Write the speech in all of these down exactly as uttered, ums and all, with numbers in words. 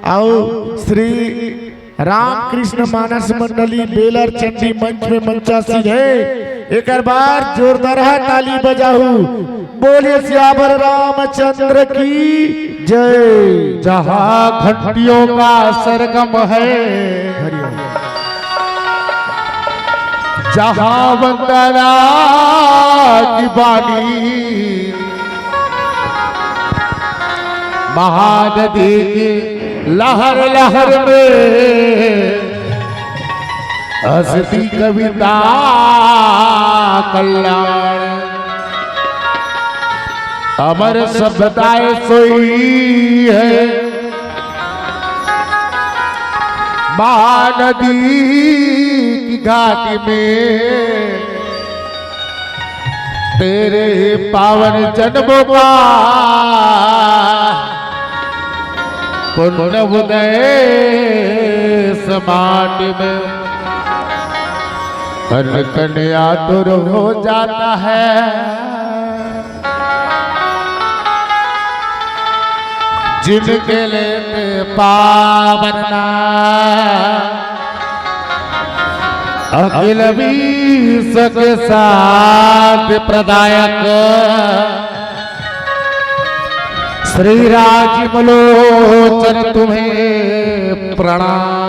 अउ श्री रामकृष्ण मानस मंडली बेलर चंडी मंच में मंचासीन हे। एकर बर जोरदार ताली बजाहू। बोलिए सियावर रामचंद्र की जय। जहाँ घंटियों का सरगम है, हरिओम। जहाँ वंदना की बानी, महानदी की लहर लहर में हंसती कविता कल्याण। अमर सभ्यताएं सोई है महानदी की घाटी में, तेरे ही पावन जन्मों का पुण्य उदय समाट में कण कण आतुर हो जाता है। जिनके लेते पावन नाम अखिल विश्व के शांति प्रदायक श्री राजीव लोचन तुम्हें प्रणाम।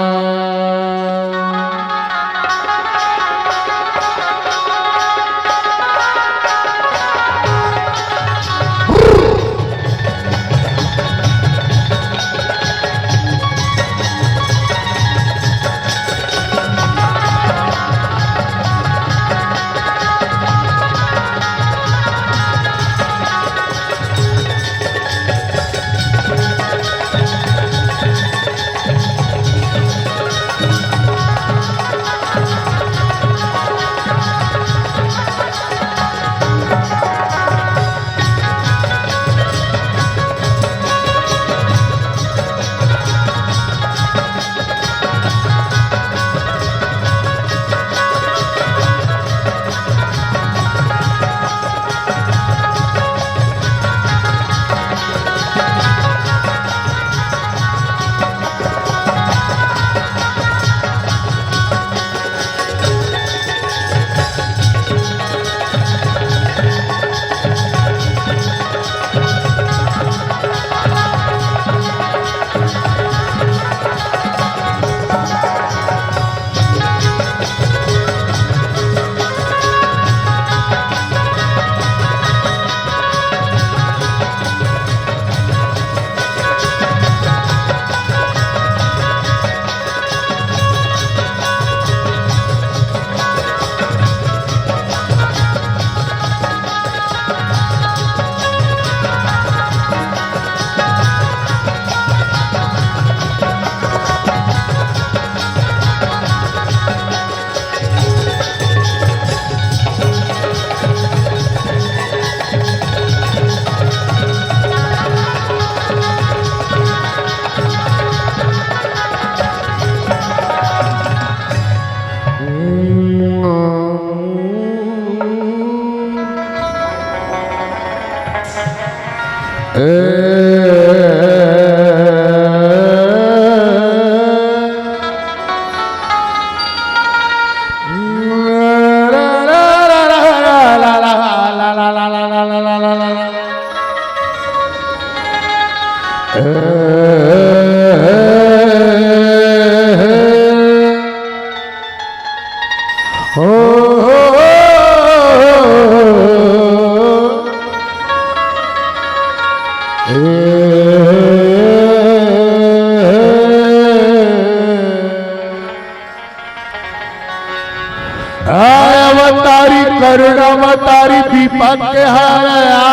अवतारी करुणावतारी विपद के हरया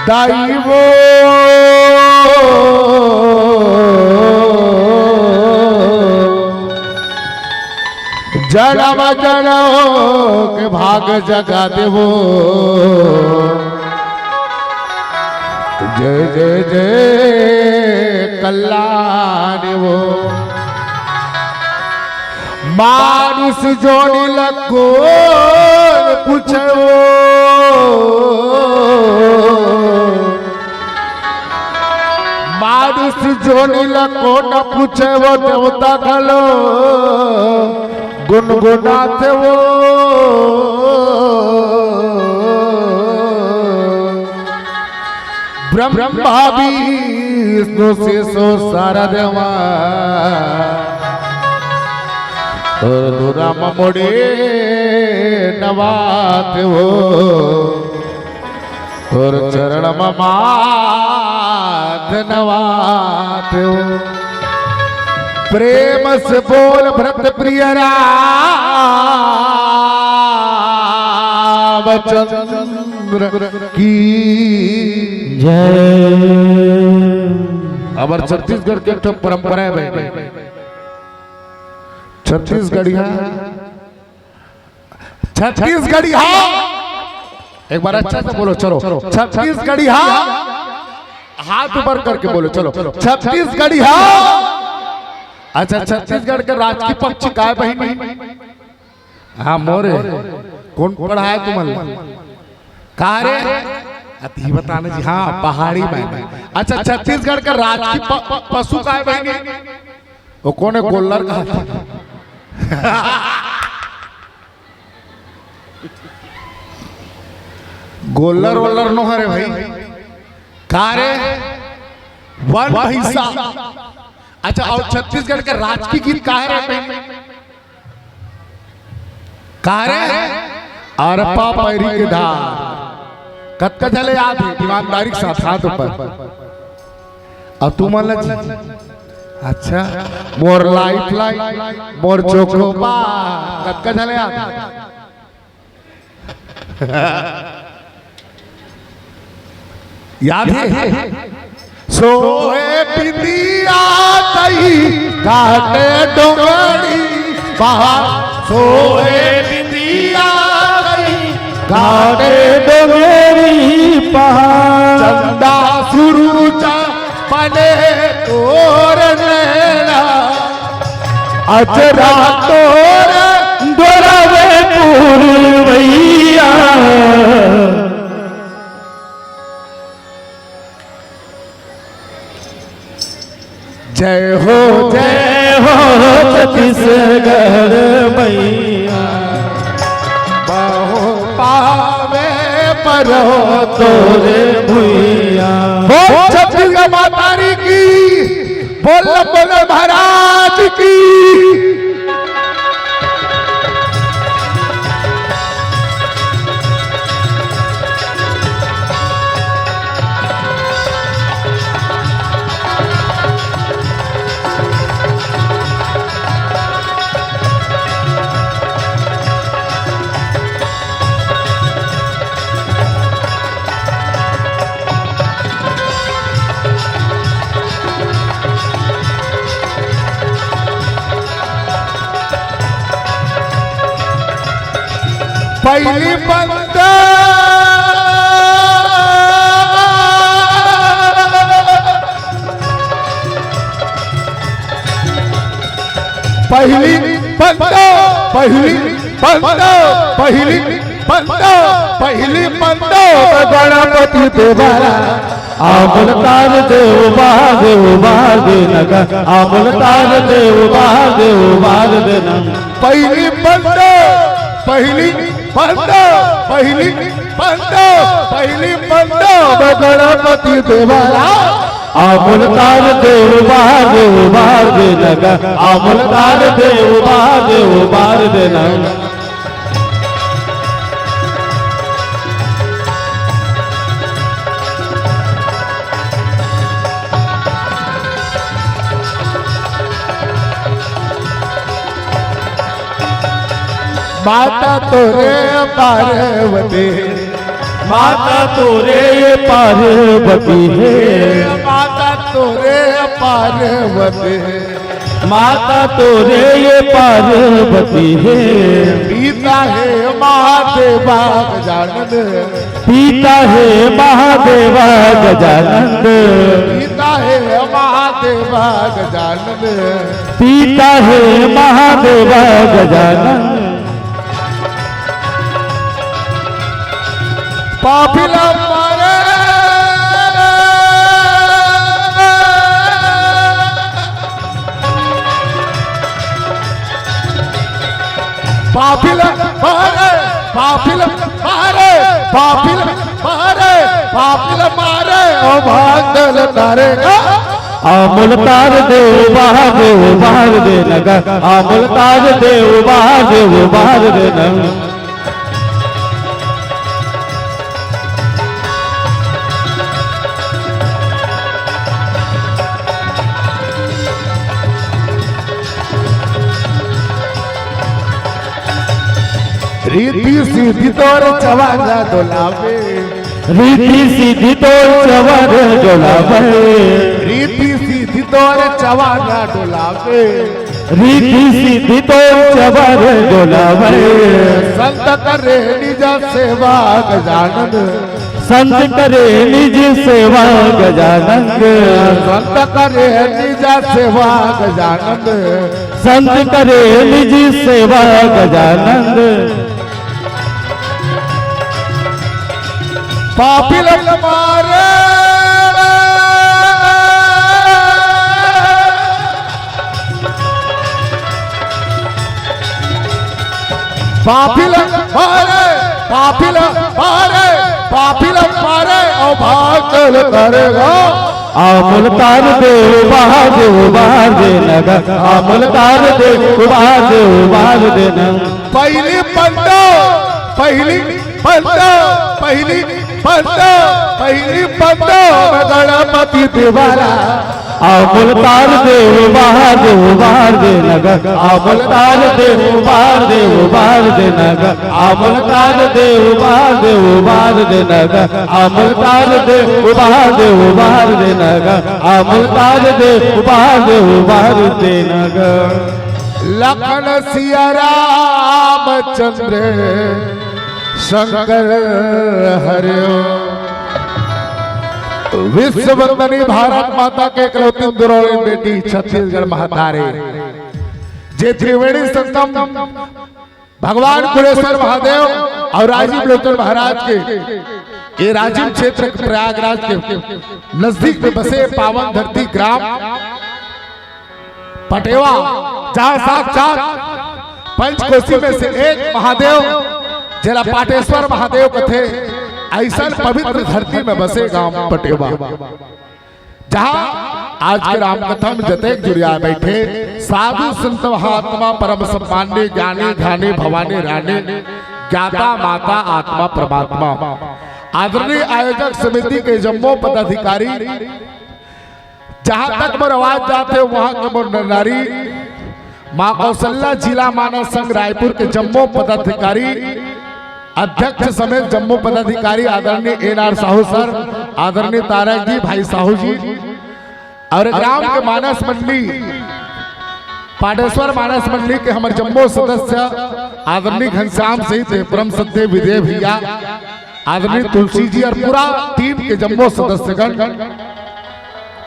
दाई वो। जनम जनम के भाग जगा देवो। जय जय जय कल्याण वो। मानुष जोनि ला कोन पूछे वो। जोनी ला कोन पूछे, वो देवता घलो गुनगुनाथे वो। ब्रह्मा विष्णु शिव सारा देवा, तोर दुराम मोड़े नवाथे वो। तोर चरण म माथ नवात हो। प्रेम से बोल भरत प्रिय रामचंद्र की जय। हमर छत्तीसगढ़ के एक ठो परंपरा हे भाई, छत्तीसगढ़िया छत्तीसगढ़िया, एक बार अच्छा से बोलो, चलो, छत्तीसगढ़िया, हाथ ऊपर करके बोलो, चलो, छत्तीसगढ़िया। अच्छा, छत्तीसगढ़ के राजकीय पक्षी काय बहिनी? हाँ, मोर हे। कोन पढ़ाय तुमन? का रे? अति बताना जी, हाँ, पहाड़ी में। अच्छा, छत्तीसगढ़ के राजकीय प-, प-, पशु काय बहिनी? वो कोन हे? गोल्लर कहा। गोल्लर वोल्लर नो हरे भाई, का रे? वन भैंसा। अच्छा, अउ छत्तीसगढ़ के राजकीय गीत का हरे? का रे? अरपा पैरी के धार। कतका झन ल याद हे? ईमानदारी के साथ हाथ ऊपर। अउ तुमन ल जी? अच्छा, मोर लाइफ लाइन, मोर चोखोबा, कतका झन ल याद हे? याद हे? सोहे बिंदिया तई काटे डोंगरी पहाड़, सोहे बिंदिया तई काटे डोंगरी पहाड़। चंदा सुरुज पले तोर नैना, अचरा तोर डोलावे पुरवैया। जय हो, जय हो छत्तीसगढ़ मैया। बहु पावे परो तोरे भुइया। बोल छत्तीसगढ़ माता री की, बोल बोल महाराज की। पहिली पंत, पहिली पंत, पहिली पंत, पहिली पंत, पहिली पंत। गणपति देवरा, आमुल तार दे उबार दे, उबार दे नगा, आमुल तार दे उबार दे, उबार दे नगा। पहिली पंत, पहिली पंत, पहिली पंत, पहिली पंत। गणपति देवरा, आमुल तार दे उबार दे, उबार दे नगा, आमुल तार दे उबार दे, उबार दे नगा। माता तोरे पार्वती, माता तोरे पार्वती हे। माता तोरे पार्वती हे। माता तोरे ये पार्वती हे। पिता हे महादेवा गजानन। पिता हे महादेवा गजानन। पिता हे महादेवा गजानन। पिता हे महादेवा गजानन। पापी ला मारे। पापिल मारे, पापिल मारे, पापिल मारे, पापिल मारे, ओ भांग दल तारे। अमल तार दे उबार दे उबार दे नगा, अमल तार दे उबार दे उबार दे नगा। रिद्धि सिद्धि तोर चवर डोलावे। रिद्धि सिद्धि तोर चवर डोलावे। रिद्धि सिद्धि तोर चवर डोलावे। रिद्धि सिद्धि तोर चवर डोलावे। संत करे निज सेवा गजानन। संत करे निज सेवा गजानन। संत करे निज सेवा गजानन। संत करे निज सेवा गजानन। पापिल मारे। पापिल मारे, पापिल मारे, पापिल मारे, ओ भांग दल तारे। अमल तार दे उबार दे उबार दे नगा, अमल तार दे उबार दे उबार दे नगा। पहिली पंडो, पहिली पंडो, पहिली पंडो, पहिली पंडो, गणपति देवारा। अमल तार दे उबार दे उबार दे नगा, अमल तार दे उबार दे उबार दे नगा, अमल तार दे उबार दे उबार दे नगा, अमल तार दे उबार दे उबार दे नगा, अमल तार दे उबार दे उबार दे नगा। लखन सिया रामचंद्र शंकर हरिओ। विश्व वंदनी भारत माता के इकलौती दुलारी बेटी छत्तीसगढ़ महतारी, जे त्रिवेणी संगम भगवान कुलेश्वर महादेव और राजीव लोचन महाराज के ये राजिम क्षेत्र के प्रयागराज के नजदीक में बसे पावन धरती ग्राम पटेवा, जहाँ साक्षात पंचकोशी में से एक महादेव, जेला पाटेश्वर महादेव कथे, ऐसन पवित्र धरती में बसे गांव पटेवा, जहाँ आज के राम कथा में जतेक जुरिया बैठे साधु संत महात्मा, परम सम्मान्य ज्ञानी ध्यानी भवानी रानी, ज्ञाता माता आत्मा परमात्मा, आदरणीय आयोजक समिति के जम्मो पदाधिकारी, जहाँ तक मोर आवाज जाथे, वहाँ के मोर नर नारी, माँ कौशल्या जिला मानस संघ रायपुर के जम्मो पदाधिकारी, अध्यक्ष समेत जम्मो पदाधिकारी, आदरणीय एन आर साहू सर, आदरणीय तारक जी, भाई साहू जी, और ग्राम के मानस मंडली, पाटेश्वर मानस मंडली के हमर जम्मो सदस्य, आदरणीय घनश्याम सहित परम श्रद्धेय विजय भैया, आदरणीय तुलसी जी और पूरा टीम के जम्मो सदस्यगण,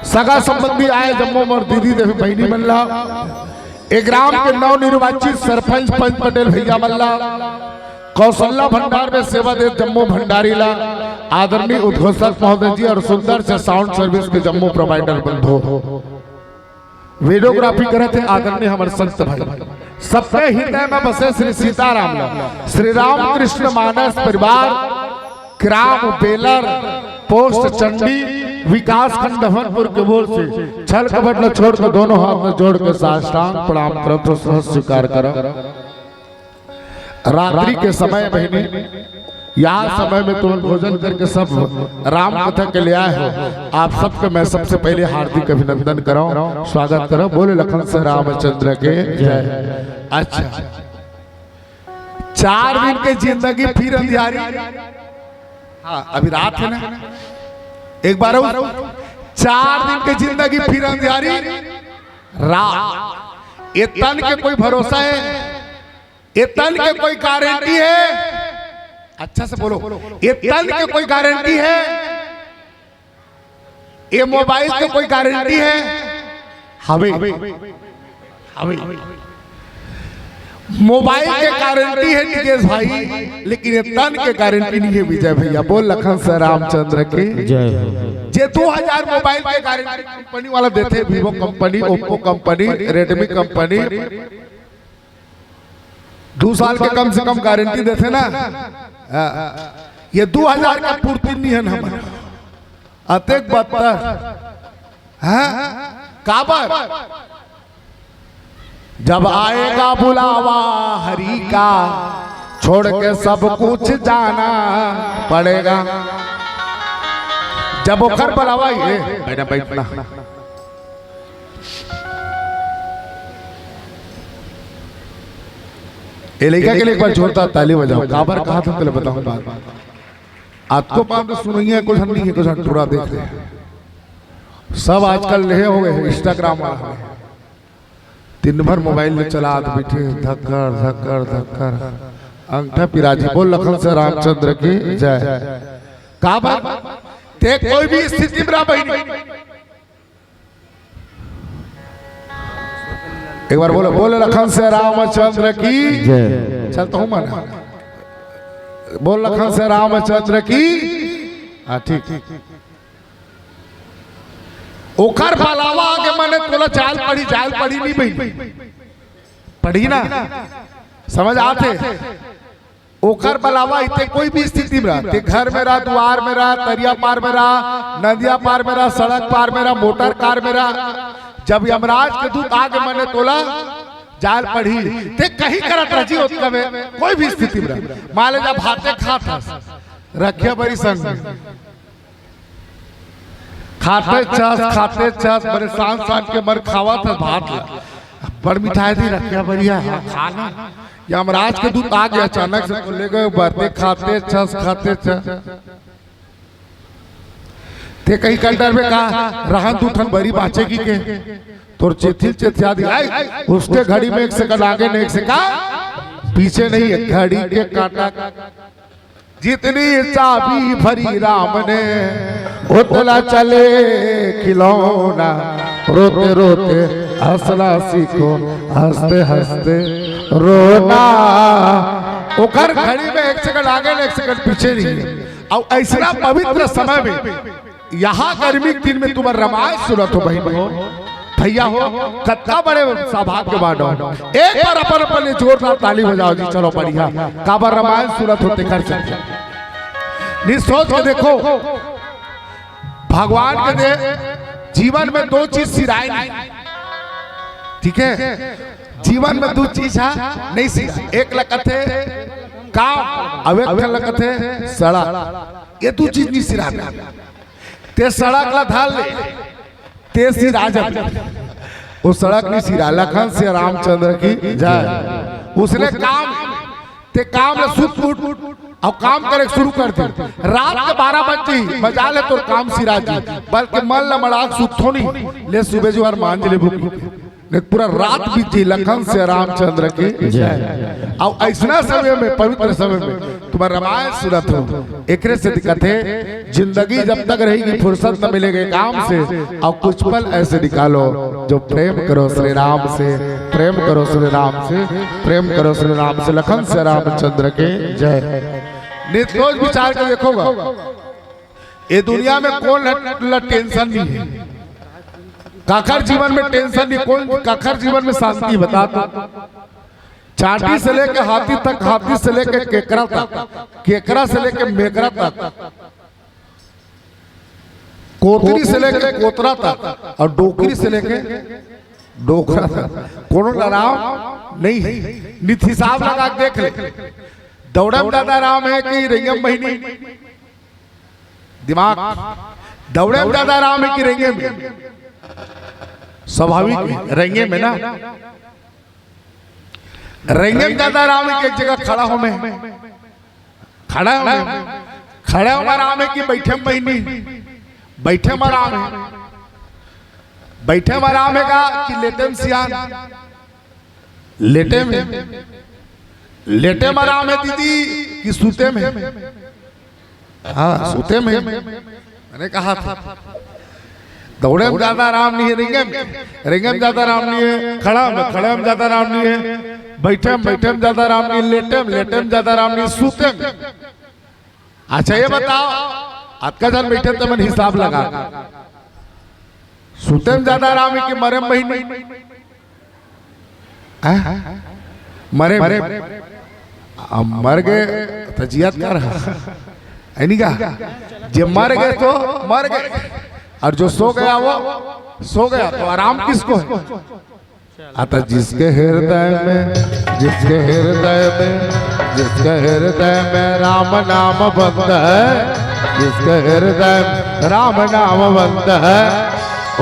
सगा संबंधी आए जम्मो मोर दीदी देवी बहिनी मन ला, ए ग्राम के नवनिर्वाचित सरपंच पंच पटेल भैया मन ला, कौशल्या भंडार में सेवा दे जम्मो भंडारी ला, आदरणीय उद्घोषक महोदय जी और सुंदर से साउंड सर्विस के जम्मो प्रोवाइडर बंधु, वीडियोग्राफी करत हे आदरणीय हमर संत भाई, सबके हृदय में बसे श्री सीताराम ला, श्री रामकृष्ण मानस परिवार, ग्राम बेलर, पोस्ट चंडी, विकास खंड हवनपुर के ओर से छल कपट ला छोड़ के दोनों हाथ में जोड़ के साष्टांग प्रणाम करत हो, सहज स्वीकार करो। रात्रि के समय बहिनी, यहाँ समय में तुरंत भोजन करके सब राम कथा के लिए आए हो, आप सबके मैं सबसे पहले हार्दिक अभिनंदन कराऊं, स्वागत कराऊं। बोले लखन से रामचंद्र के जय। अच्छा, चार दिन के जिंदगी फिर अंधियारी। हाँ, अभी रात है ना, एक बार और। चार दिन के जिंदगी फिर अंधियारी रात। ये तन के कोई भरोसा है? ये तन के कोई गारंटी है? अच्छा से बोलो, ये तन के कोई गारंटी है? ये मोबाइल के कोई गारंटी है? हवे, हवे। मोबाइल के गारंटी है निकेश भाई, लेकिन ये तन के गारंटी नहीं है विजय भैया। बोल लखन से रामचंद्र की जय हो। जे दो हजार मोबाइल के गारंटी कंपनी वाला देथे, Vivo company, Oppo company, Redmi company, दू साल के कम से कम गारंटी देथे ना। हाँ। ये दू हजार के पूर्ति नहीं है हमर। अतेक बदतर। हाँ? काबर? जब आएगा बुलावा हरि का, छोड़ के सब कुछ जाना पड़ेगा। जब ओकर बुलावा, ये, बैठना, बैठना। ए लइका के लिए एक बार जोरदार ताली बजाओ। काबर कहा था, तेला बताऊं बात। आज तो बात तो सुनइया कुछ नहीं है, कुछ पूरा देख रहे हैं। सब आजकल लेहे हो गए Instagram वाला। दिन भर मोबाइल में चला आदमी थे, धक्कर, धक्कर, धक्कर। अंगठा पिराजी। बोल लखन से रामचंद्र की जय। काबर? ते कोई भी स्थिति में रह बहिनी। एक बार बोलो, बोल लखन से रामचंद्र की जय। चल तो हूँ मन। बोल लखन से रामचंद्र की। हाँ, ठीक। ओकर बुलावा आगे मने तोला जाल पड़ी, जाल पड़ी नहीं बहिनी। पड़ी ना? समझ आथे? ओकर बुलावा इते कोई भी स्थिति में रह, ते घर में रह, दुआर में रह, तरिया पार में रह, नदिया पार में रह, सड़क पार में रह, मोटर कार में रह, जब यमराज के दूत आगे मने तोला जाल पड़ी, ते कहीं करत रह जी, ओतका में कोई भी स्थिति में रह। मान ले जब भाते खात हस, रखिया बरी संग में। खाते चस, खाते चस, बड़े शान शान के मर खावत है भात ला। बड़ मिठाई दी रखिया बरिया, हाँ, खा ना। यमराज के दूत आ गया अचानक से, तो ले गए बरते खाते चस, खाते चस। ते कहीं कंटर में कहा, रहन दू ठन बरी बाँचेगी के? तोर चेथिल चेथिया दी। आई, उसके घड़ी में एक सेकंड आगे ने एक सेकंड पीछे नहीं है, घड़ी के काटा। जितनी चाबी भरी राम ने, उतना चले खिलौना। रोते रोते हंसना सीखो, हंसते हंसते रोना। ओकर घड़ी में एक सेकंड आगे ने एक सेकंड पीछे नहीं है। अउ अइसना पवित्र समय में, यहाँ गर्मी के दिन में तुम्हर रामायण सुनत हो बहिनी हो, भैया हो, कतना बड़े सौभाग्य बानो। एक बार अपन अपन लिए जोरदार ताली बजाओ जी, चलो बढ़िया। काबर रामायण सुनत हो तेकर से। नहीं सोच के देखो, भगवान के दे जीवन में दो चीज सिराय नहीं, ठीक है? जीवन में दू चीज है नहीं सिराय। एक ल कथे काम, अउ एक ल कथे सड़क। ये दू चीज नहीं सिराय। ते सड़क ला धर ले, ते सिरा जाबे। वो सड़क नहीं सिरा। लखन से रामचंद्र की जय। उसने काम, ते काम ला सुत उठ अउ काम करे शुरू कर दे। रात के बारह बज जी, मजा ले तोर काम सिरा जी, बल्कि मन ला मड़ा के सुतथो नहीं, ले सुबह जुहार मांज लेबो। नहीं पूरा रात बीत जी। लखन से रामचंद्र की जय। अउ अइसना समय में, पवित्र समय में तुम्हर रामायण सुनत हो। एकरे से दिक्कत है, जिंदगी जब तक रहेगी फुर्सत न मिलेगी काम से। अउ कुछ पल ऐसे निकालो जो प्रेम करो श्री राम से, प्रेम करो श्री राम से, प्रेम करो श्री राम से। लखन से रामचंद्र के जय। नहीं सोच विचार के देखोगा, ये दुनिया में कोन ल टेंशन नहीं है? काखर जीवन में टेंशन नहीं, कोन काखर जीवन में शांति, बता तो। चांटी से लेके हाथी तक, हाथी से लेके केकरा तक, केकरा से लेके मेकरा तक, कोतरी से लेके कोतरा तक अउ डोकरी से लेके डोकरा तक, कोनो ल आराम नहीं है। नित हिसाब लगा के देख ले, दौड़े में ज्यादा आराम है कि रेंगे में बहिनी? दिमाग, दौड़े में ज्यादा आराम है कि रेंगे में? स्वाभाविक है, रेंगे में ना। रेंगे में ज्यादा आराम है कि एक जगह खड़ा हो में? खड़ा हो में। खड़ा हो में आराम है कि बैठे में बहिनी? बैठे में आराम है। बैठे में आराम है का कि लेटे में सियान? लेटे में। लेटे में आराम है दीदी कि सूते में? हाँ, सूते में। मैंने कहा था, दौड़े में ज्यादा आराम नहीं है रेंगे में, रेंगे में ज्यादा आराम नहीं है खड़ा में, खड़ा में ज्यादा आराम नहीं है बैठे में, बैठे में ज्यादा आराम नहीं है लेटे में, लेटे में ज्यादा आराम नहीं है सूते में। अच्छा, ये बताओ, अतका झन बैठे, तमन हिसाब लगा, सूते में ज्यादा आराम है कि मरे में बहिनी? हैं? मरे, मरे। अब मर गए तो जियत कर है, नहीं का? जे मर गए तो मर गए, और जो सो गया वो सो गया, तो आराम किसको है? अतः जिसके हृदय में, जिसके हृदय में, जिसके हृदय में राम नाम बंद है, जिसके हृदय में राम नाम बंद है,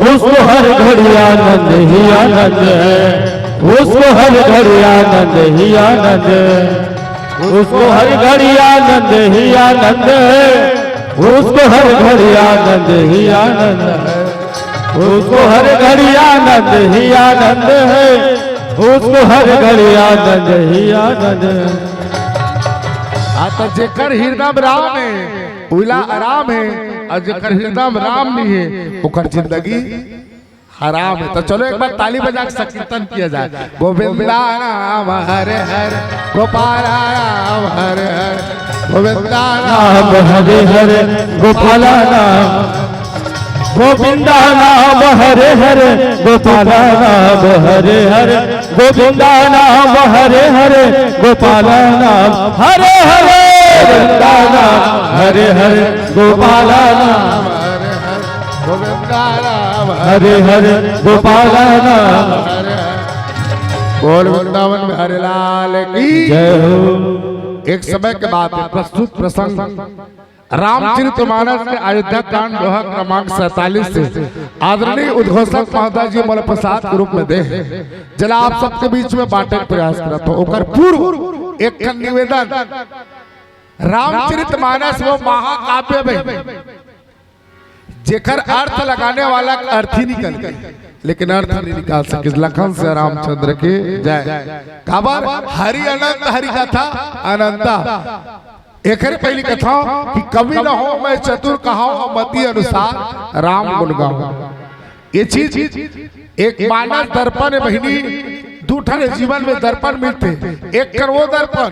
उसको हर घड़ी आनंद ही आनंद है, उसको हर घड़ी आनंद ही आनंद है, उसको हर घड़ी आनंद ही आनंद है, उसको हर घड़ी आनंद ही आनंद है, उसको हर घड़ी आनंद ही आनंद है, उसको हर घड़ी आनंद ही आनंद है। आ तो जेकर हृदय में राम है, उला आराम है, और जेकर हृदय में राम नहीं है, ओकर जिंदगी हराम है। तो चलो एक बार ताली बजा के संकीर्तन किया जाए। गोविंदा नाम हरे हरे, गोपाला नाम हरे हरे, गोविंदा नाम हरे हरे, गोपाला नाम, गोविंदा नाम हरे हरे, गोपाला नाम हरे हरे, गोविंदा नाम हरे हरे, गोपाला नाम हरे हरे, गोविंदा नाम हरे हरे, गोपाला नाम हरे हरे, गोविंदा नाम हरे हरे, गोपाला नाम हरे हरे। बोल वृंदावन बिहारी लाल की जय हो। एक समय के बात है, प्रस्तुत प्रसंग रामचरितमानस के अयोध्या कांड दोहा क्रमांक सैंतालीस से आदरणीय उद्घोषक महोदय जी मोला प्रसाद के रूप में दे, जेला आप सबके बीच में बांटे के प्रयास करत हो। ओकर पूर्व एक ठन निवेदन, रामचरितमानस वो महाकाव्य में जेकर अर्थ लगाने वाला अर्थ ही निकल गए, लेकिन अर्थ नहीं निकाल सके। लखन से रामचंद्र के जय। काबर हरि अनंत, हरि कथा अनंता। एकरे पहली कथा कि कवि न हो मैं चतुर कहाऊं, हम मति अनुसार राम गुण गाऊं। ये चीज एक मानस दर्पण है बहिनी, दू ठन जीवन में दर्पण मिलथे। एक कर वो दर्पण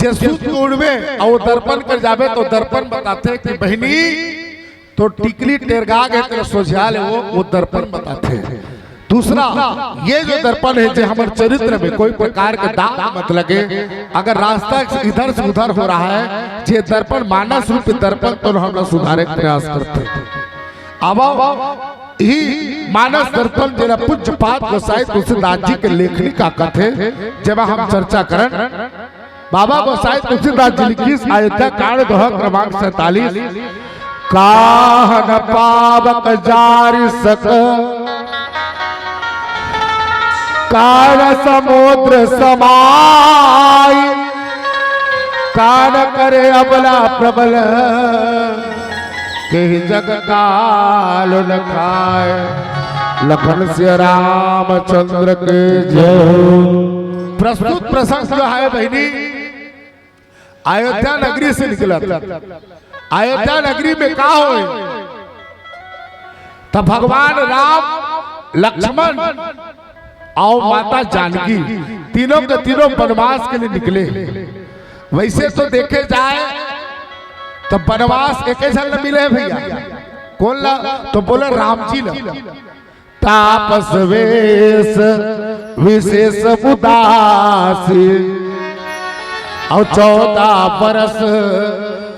जे सूत के उड़बे अउ वो दर्पण कर जाबे तो दर्पण बताथे कि बहिनी तो टिकली टेरगा गे तेरा सोझा ले, वो वो दर्पण बताथे। दूसरा ये जो दर्पण है जे हमर चरित्र में कोई प्रकार के दाग मत लगे, अगर रास्ता इधर से उधर हो रहा है, जे दर्पण मानस रूपी दर्पण तो हमला सुधारे के प्रयास करथे। अब ही मानस दर्पण जेला पूज्यपाद गोसाई तुलसीदास जी के लेखनी का कथे, जेमा हम चर्चा करन। बाबा गोसाई तुलसीदास जी लिखिस अयोध्या कांड दोहा क्रमांक सैंतालीस, काहन पावक जारि सक, कान समुद्र समाई, कान करे अबला प्रबल, केहि जग काल न खाए। लखन सिया रामचंद्र के जय हो। प्रस्तुत प्रसंग जो है बहिनी, अयोध्या नगरी से निकलत। अयोध्या नगरी में का होए? तब भगवान राम, लक्ष्मण अउ माता जानकी तीनों के तीनों वनवास के लिए निकले। वैसे तो देखे जाए तो वनवास एक झन ल मिले हे भैया, कौन ला? तो बोले राम जी ला। तापस वेश विशेष उदासी, अउ चौदह बरस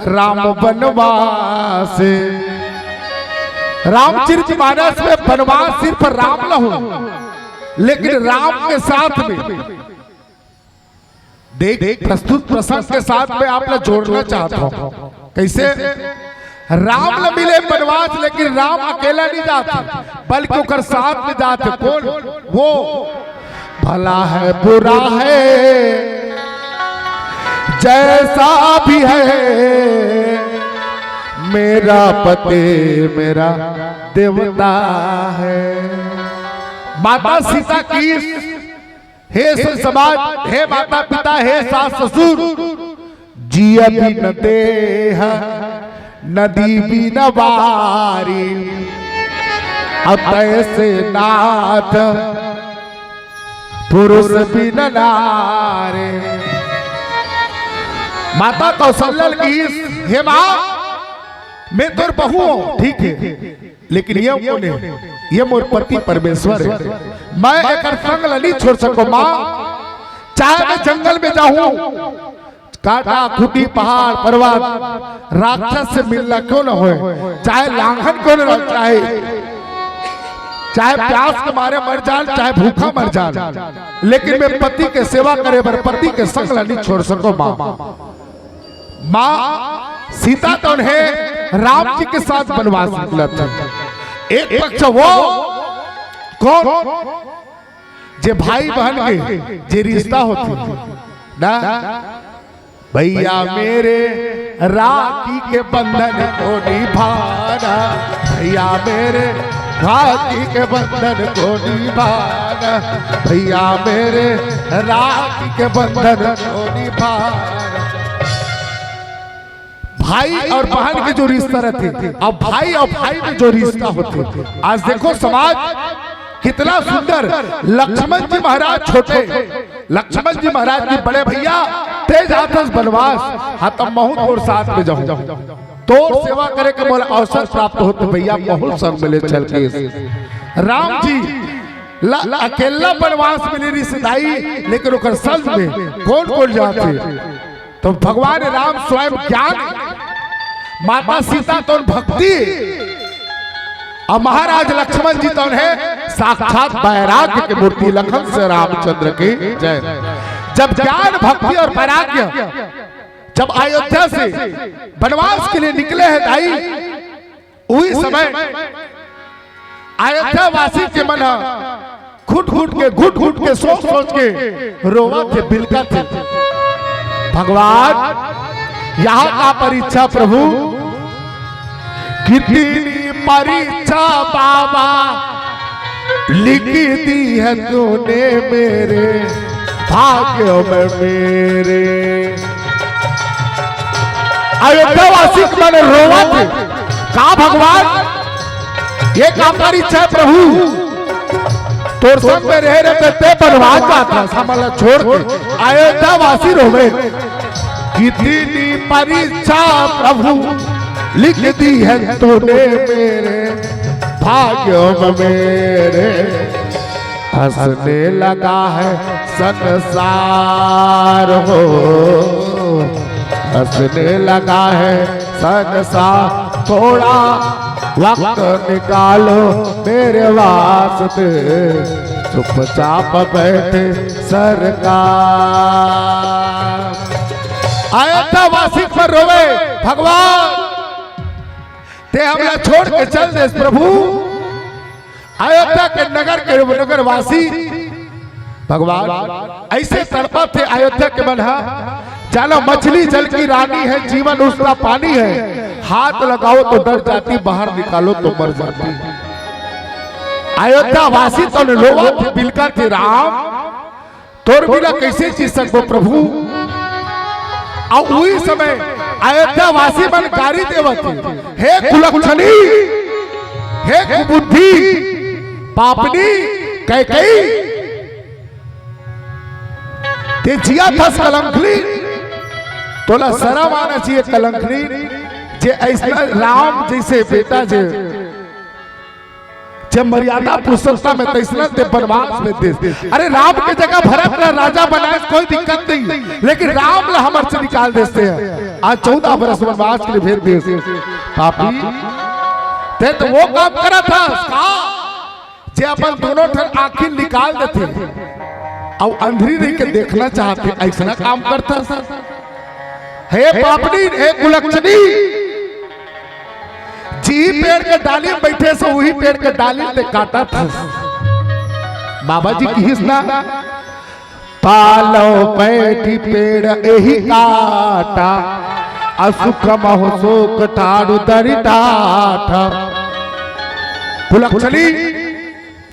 राम वनवास। रामचरित मानस में वनवास सिर्फ राम ला हो, लेकिन राम के साथ में देख, प्रस्तुत प्रसंग के साथ में आप ला जोड़ना चाहता हूँ। कैसे? राम ला मिले वनवास, लेकिन राम अकेला नहीं जाते, बल्कि ओकर साथ में जाते। कौन? वो भला है, बुरा है, जैसा भी है, मेरा पति मेरा देवता है। माता सीता की हे सुन समाज, हे माता पिता, हे सास ससुर, जिय बिन देह नदी बिन वारी, अतैसे नाथ पुरुष बिन नारी। माता कौशल्या ल कहिस, हे माँ, मैं तोर बहू हूँ, ठीक है, लेकिन ये कोन हे? ये मोर पति परमेश्वर हे। मैं एकर संग ल नहीं छोड़ सको माँ, चाहे मैं जंगल में जाऊं, कांटा खूंटी, पहाड़ पर्वत, राक्षस से मिलना क्यों न होए, चाहे लांघन क्यों न, चाहे चाहे प्यास के मारे मर जान, चाहे भूखा मर जान, लेकिन मैं पति के सेवा करे बर पति के संग ला नहीं छोड़ सको माँ। माँ सीता तो उन्हें राम जी के साथ बनवास निकला था। एक पक्ष वो कौन, जे भाई बहन के जे रिश्ता होथे ना, भैया मेरे राखी के बंधन को निभाना, भैया मेरे राखी के बंधन को निभाना, भैया मेरे राखी के बंधन को निभाना। भाई और बहन के जो रिश्ता रहिथे, अब भाई और भाई में जो रिश्ता होथे, आज देखो समाज कितना सुंदर। लक्ष्मण जी महाराज छोटे, लक्ष्मण जी महाराज जी बड़े, भैया तें जाथस बनवास, हाँ त महूं तोर साथ में जाहूं, तोर सेवा करे के मोला अवसर प्राप्त होथे भैया, महूं संग में ले चल के। राम जी ला अकेला बनवास में ले रिस दाई, लेकिन ओकर संग में कौन कौन जाथे? तो भगवान राम स्वयं ज्ञान, माता सीता तो भक्ति, और महाराज लक्ष्मण जी तो है साक्षात वैराग्य के मूर्ति। लखन से रामचंद्र की जय। जब ज्ञान, भक्ति और वैराग्य जब अयोध्या से बनवास के लिए निकले हैं दाई, उही समय अयोध्या वासी के मन ह घुट घुट के, घुट घुट के, सोच सोच के रोवत हे, बिलकत हे। भगवान, यहाँ का परीक्षा प्रभु, कितनी परीक्षा बाबा लिख दी है तूने मेरे भाग्यों में मेरे। अयोध्या वासी के मन रोवत हे, का भगवान, ये का परीक्षा प्रभु, तोर संग में रहे रहे ते बनवास जात हस, हमला छोड़ के। अयोध्या वासी रोवे, कितनी परीक्षा प्रभु लिख दी है तूने मेरे भाग्यों में मेरे। हंसने लगा है संसार हो, हंसने लगा है संसार। थोड़ा वक्त निकालो मेरे वास्ते, चुपचाप बैठे सरकार। अयोध्या वासी पर रोवे, भगवान ते हमला छोड़ के चल देस प्रभु। अयोध्या के नगर के नगरवासी भगवान ऐसे तड़पत हे अयोध्या के मन ह, जानो मछली जल की रानी है, जीवन उसका पानी है, हाथ लगाओ तो डर जाती, बाहर निकालो तो मर जाती। अयोध्या वासी तो रोवत हे, बिलकत हे, राम तोर बिना कैसे जी सकबो प्रभु। अउ उही समय अयोध्या वासी मन गारी देवत हे, हे कुलक्षणी, हे कुबुद्धि, पापनी कैकई, ते जिया थस कलंकनी, तोला शरम आना चाहिए कलंकनी, जे ऐसना राम जैसे बेटा जे जब मर्यादा पुरुषोत्तम हे, तैसना ते बनवास में देस। अरे, राम के जगह भरत ला राजा बनाए, कोई दिक्कत नहीं, लेकिन राम ला हमर से निकाल देस हे। आज चौदह बरस बनवास के लिए भेज देस। पापी, ते तो वो काम करत हस का, जे अपन दोनों ठन आँखी निकाल देथे, अउ अंधरी रही के देखना चाहथे, ऐसना काम करथस। हे पापनी, हे कुलक्षणी, जी पेड़ के डाली में बैठे से उही पेड़ के डाली ते काटत हस। बाबा जी किहिस ना, पालव बैठी पेड़ एही काटा, असुख महु सोक ठाढ़ु दरि ठाठ। कुलक्षणी,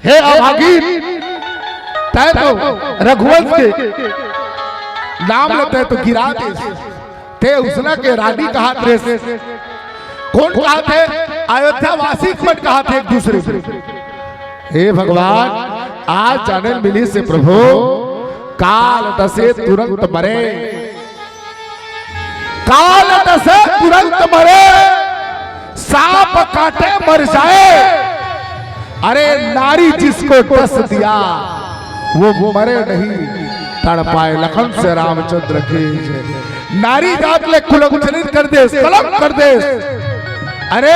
हे अभागी, तैं तो रघुवंश के नाम ल तैं तो गिरा देस। ते उसना के रानी कहात रेस। कोन कहात हे? अयोध्या वासी मन कहात हे एक दूसरे से। हे भगवान, आज जानन मिलिस हे प्रभु, काल डसे तुरंत मरे। काल डसे तुरंत मरे, सांप काटे मर जाए। अरे नारी जिसको डस दिया वो मरे नहीं, तड़पाए लखन से रामचंद्र की जय। नारी जात ले कुलंचनित कर देस, कलंक कर देस। अरे,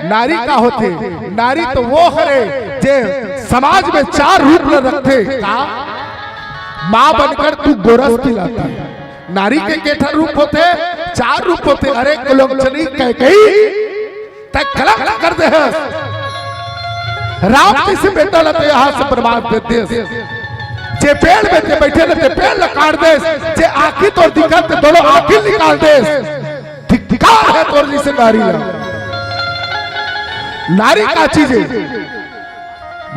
नारी का होथे? नारी तो वो हरे जे समाज में चार रूप ल रखथे। का? माँ बनकर तू गोरस पिलाती। नारी के केठन रूप होथे, चार रूप होथे। अरे, कुलंचनी कैकई, तैं कलंक कर देहस। राम जइसे बेटा ल तैं यहाँ से बर्बाद कर देस। जे पेड़ में तैं बइठे रहे, ते पेड़ ल काट देस। जे आँखी तोर दिखत, ते दोनों आँखी निकाल देस। धिक्कार हे तोर जइसे नारी ल। नारी का चीज हे?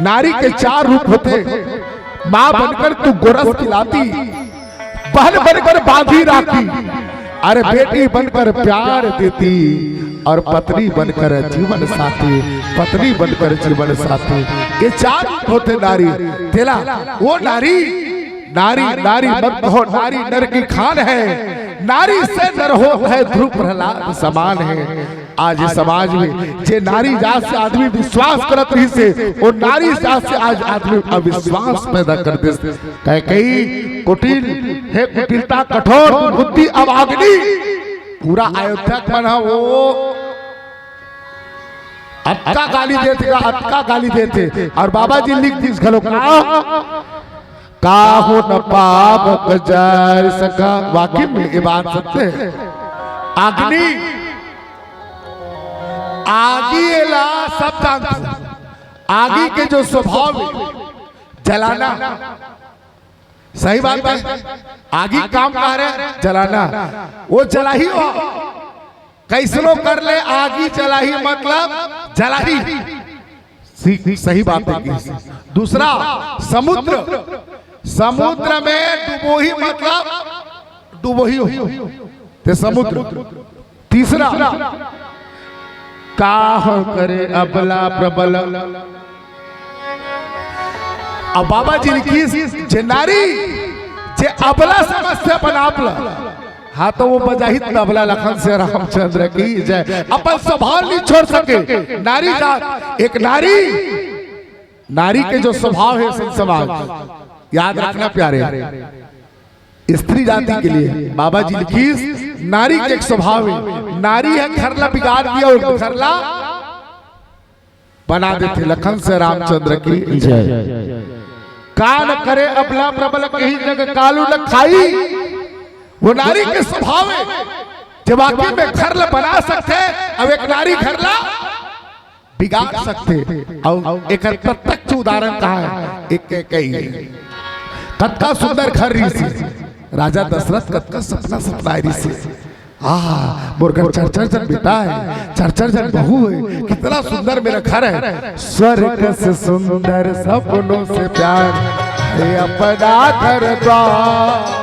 नारी के चार रूप होथे। माँ बनकर तू गोरस पिलाती, बहन बनकर बांधी राखी, अरे, बेटी बनकर प्यार देती, और पत्नी बनकर जीवन साथी, पत्नी बनकर जीवन साथी। ये चार रूप होथे नारी। तेला वो नारी, नारी, नारी मत कहो, नारी नर की खान है, नारी से नर होत है ध्रुव प्रहलाद समान है। आज इस समाज में जे नारी जात से आदमी विश्वास करत रहिस हे, वो नारी जात से आज आदमी अविश्वास पैदा कर देस। कैकई कुटिल हे, कुटिलता कठोर, बुद्धि अभागिनी। पूरा अयोध्या के मन ह वो अतका गाली देथे, अतका गाली देथे। और बाबा जी लिख दिस घलो का, काहू न पाप कजार सका। वाकई में ये बात सत्य हे। अग्नि, आगी एला सब जानथे। आगी के जो स्वभाव हे, जलाना। सही बात हे। आगी काम का हरे? जलाना। वो जलाही हो। कइसनो कर ले, आगी जलाही मतलब जलाही। सी-, सही बात हे। दूसरा, समुद्र। समुद्र में डुबोही मतलब डुबोही हो। ते समुद्र। तीसरा, काहू करे अबला प्रबल। अब बाबा जी लिखिस, जे नारी, जे अबला समझथे अपन आप ल, हाँ, तो वो बजाही तबला लखन से रामचंद्र की जय। अपन स्वभाव नहीं छोड़ सके। नारी जात, एक नारी, नारी के जो स्वभाव हे, संत समाज, याद रखना प्यारे, स्त्री जाति के लिए बाबा जी लिखिस, नारी के एक स्वभाव हे, नारी ह घर ला बिगाड़ दिया और घर ला बना देथे। लखन से रामचंद्र की जय। काहू न करे अबला प्रबल, कही जग कालू न खाई। वो नारी के स्वभाव हे, जे वाकई में घर ला बना सकथे, अब एक नारी घर ला बिगाड़ सकथे। अउ एकर प्रत्यक्ष उदाहरण कहाँ हे? एक कैकई। कतका सुंदर घर रहिस हे, राजा दशरथ कतका सपना सपनाए रहिस हे। आह, मोर घर चार चार झन बेटा हे, चार चार झन बहू हे, कितना सुंदर मेरा घर हे। स्वर्ग से सुंदर सपनों से प्यार हे अपना घर द्वार,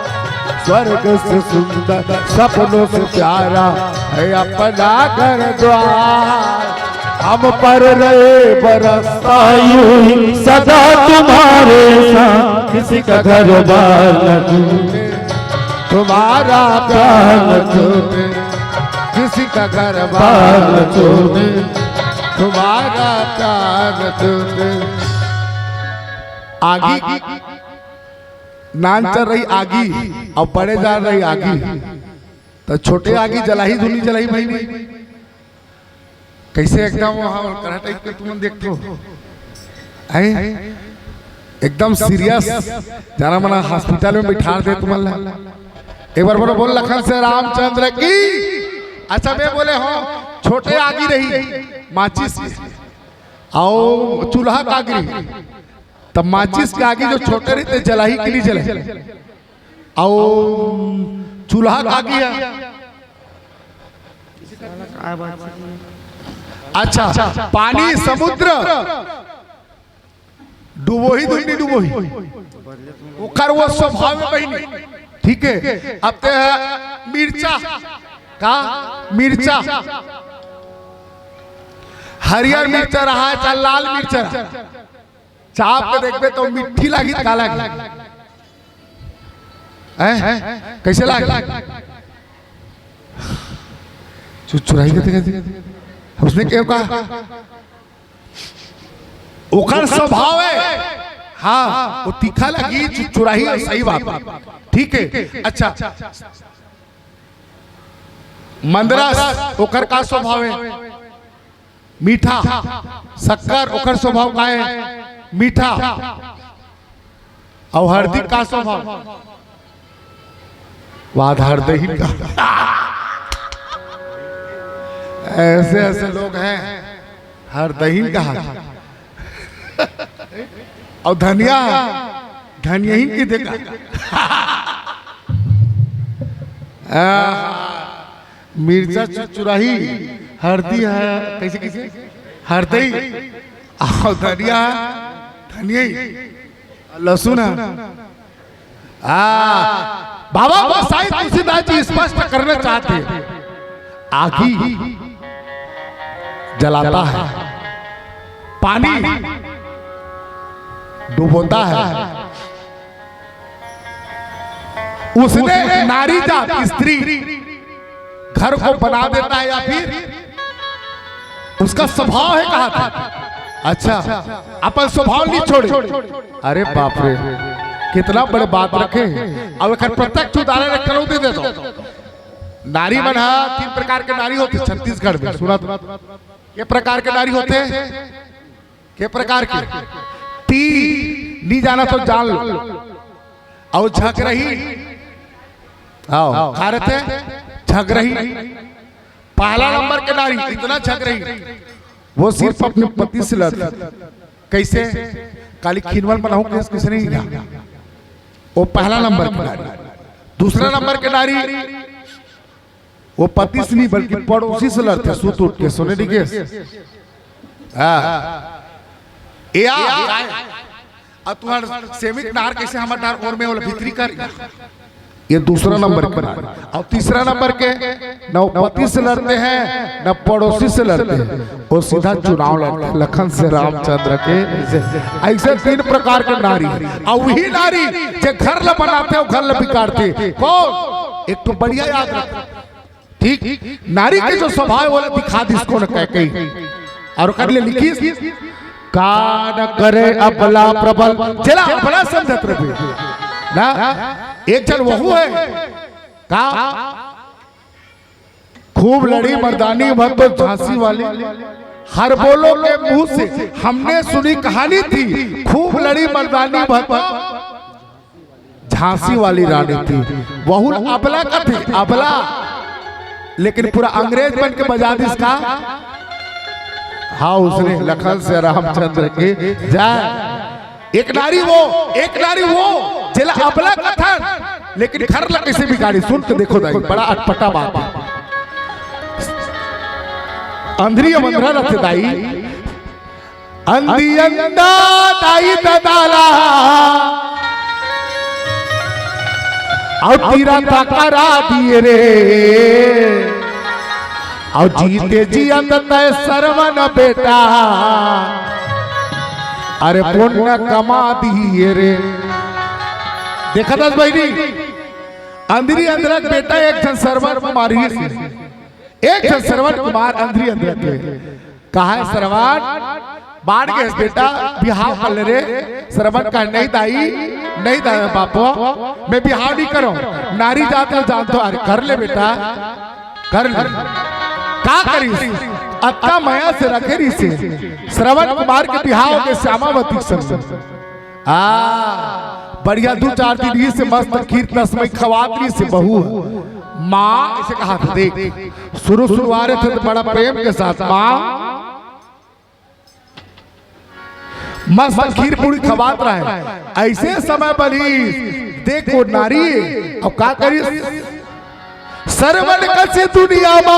स्वर्ग से सुंदर सपनों से प्यारा हे अपना घर द्वार। हम पर रहे बरसता यूं ही सदा तुम्हारे साथ, किसी का घर बार न टूटे, तुम्हारा प्यार न टूटे, किसी का घर बार न टूटे, तुम्हारा प्यार न टूटे। आगी नान चल रही आगी, अउ बड़े जान रही आगी, त छोटे आगी जलाही धुनी जलाही भाई नहीं। कइसे एकदम वहाँ करा टाइप के तुमन देखथो, हैं? एकदम सीरियस, जाना मना हॉस्पिटल में बिठा दे तुमन ला। एक बार बोलो, बोल लखन से रामचंद्र की। अच्छा, मैं बोले हो, छोटे आगी रही, माचिस अउ चूल्हा का आगी रही, तब माचिस के आगी जो छोटे रहिथे, जलाही के नहीं जलाही, अउ चूल्हा का आगी हे। अच्छा, पानी समुद्र डुबोही धुन नहीं डुबोही, ओकर वो स्वभाव में बहिनी। ठीक हे, अब ते मिर्चा का, मिर्चा, हरियर मिर्चा रहा चाहे लाल मिर्चा रहा, चाप के देखबे तो मिट्ठी लागी, का लागी? हैं? कइसे लागी? चुरचुराही कथे कथे। उसने क्यों कहा? ओकर स्वभाव हे, हाँ, वो तीखा लगी, चु-, चुराही है, सही बात है। ठीक है, अच्छा। मंदरस, ओकर का स्वभाव है? मीठा। शक्कर, ओकर स्वभाव का है? मीठा। अउ हरदी का स्वभाव? वाद हरदही का। ऐसे ऐसे लोग हैं, हरदही का। अउ धनिया, धनिया ही की देखा। आहा, मिर्चा चु-, चुराही, हरदी है, कैसे, कैसे? हरदई, अउ धनिया, धनिया ही, लहसुन है। आ, बाबा, वो शायद तुलसीदास जी स्पष्ट करना चाहते हैं। आगी जलाता है, पानी डुबोता है, उसने नारी जात, स्त्री, घर को बना देता है या फिर उसका स्वभाव है, कहा था। अच्छा, अपन स्वभाव नहीं छोड़े। अरे बाप रे, कितना बड़े बात रखे हैं। अब एक प्रत्यक्ष उदाहरण एक करो दे देता हूँ। नारी मन हा तीन प्रकार के नारी होते छत्तीसगढ़ में, सुना तो। के प्रकार के नारी होते? के प्रकार के? ती, नहीं जाना तो जान लो। अउ झगरही, आओ, का रहिथे? झगरही। पहला नंबर के नारी इतना झगरही, वो सिर्फ अपने पति से लड़ती। कैसे? काली खींचवन बनाऊं, किस, किसने नहीं कहा? वो पहला नंबर के नारी। दूसरा नंबर के नारी, वो पति से नहीं बल्कि पड़ोसी से लड़थे, सुत उठ के, सोने नहीं के। हाँ। ए आ, अब तुम्हार सेमिक नार कैसे हमर नार ओर में वाला भीतरी कर, ये दूसरा नंबर के नार। और तीसरा नंबर के, न वो पति से लड़ते हैं, न पड़ोसी से लड़ते हैं, वो सीधा चुनाव लड़ते हैं, लखन से रामचंद्र के। ऐसे तीन प्रकार के नारी, और वही नारी जे घर ला बनाते, वो घर ला बिगाड़ते। कौन? एक तो बढ़िया याद रख, ठीक, नारी के जो स्वभाव है, वो दिखा दिस कोन कैकेयी। और कर ले लिखिस, का न करे अबला प्रबल, जेला अबला समझत रहे ना। एक जन वहू है का, खूब लड़ी मर्दानी भर तो झांसी वाली, हर बोलो के मुंह से हमने सुनी कहानी थी, खूब लड़ी मर्दानी भर तो झांसी वाली रानी थी, वहू ल अबला कथे, अबला, लेकिन पूरा अंग्रेज बन के बजा दिस का। हाँ, उसने लखन से रामचंद्र के जाए। एक नारी वो, एक नारी वो, जेला अबला कथन, लेकिन घर ला कैसे बिगाड़ी, सुन के देखो दाई, बड़ा अटपटा बात है। अंधरी अमंधरा रथे दाई, अंधी अंधा दाई ददाला, अउ तीरा था करा दिए रे, अउ जीते जियत तय सरवन बेटा, अरे पुण्य कमा दिए रे। देखा दस बहिनी, अंधरी अंधरा के बेटा एक झन सरवन कुमार ही से, एक झन सरवन कुमार अंधरी अंधरा के। कहा है सरवन, बाढ़ गए बेटा, बिहाव कर ले रे। सरवन कहा, नहीं दाई, नहीं दाई बापू, मैं बिहाव नहीं करूं। नारी जात ला जानथों, अरे कर ले बेटा, कर ले। का करिस? अतना मया से रखे रहिसे। सरवन कुमार के बिहाव के श्यामावती के संग। आ, बढ़िया दू चार दिन ही से मस्त खीर तस्मई खवात रहिसे बहू। माँ, इसे कहा था, देख, शुरू शुरू आ रहे थे तो बड़ा प्रेम के साथ, माँ, मस्त खीर पूरी खवात रहे। ऐसे समय बनी, देखो नारी, अब का करी? सरवन कसे दुनिया मा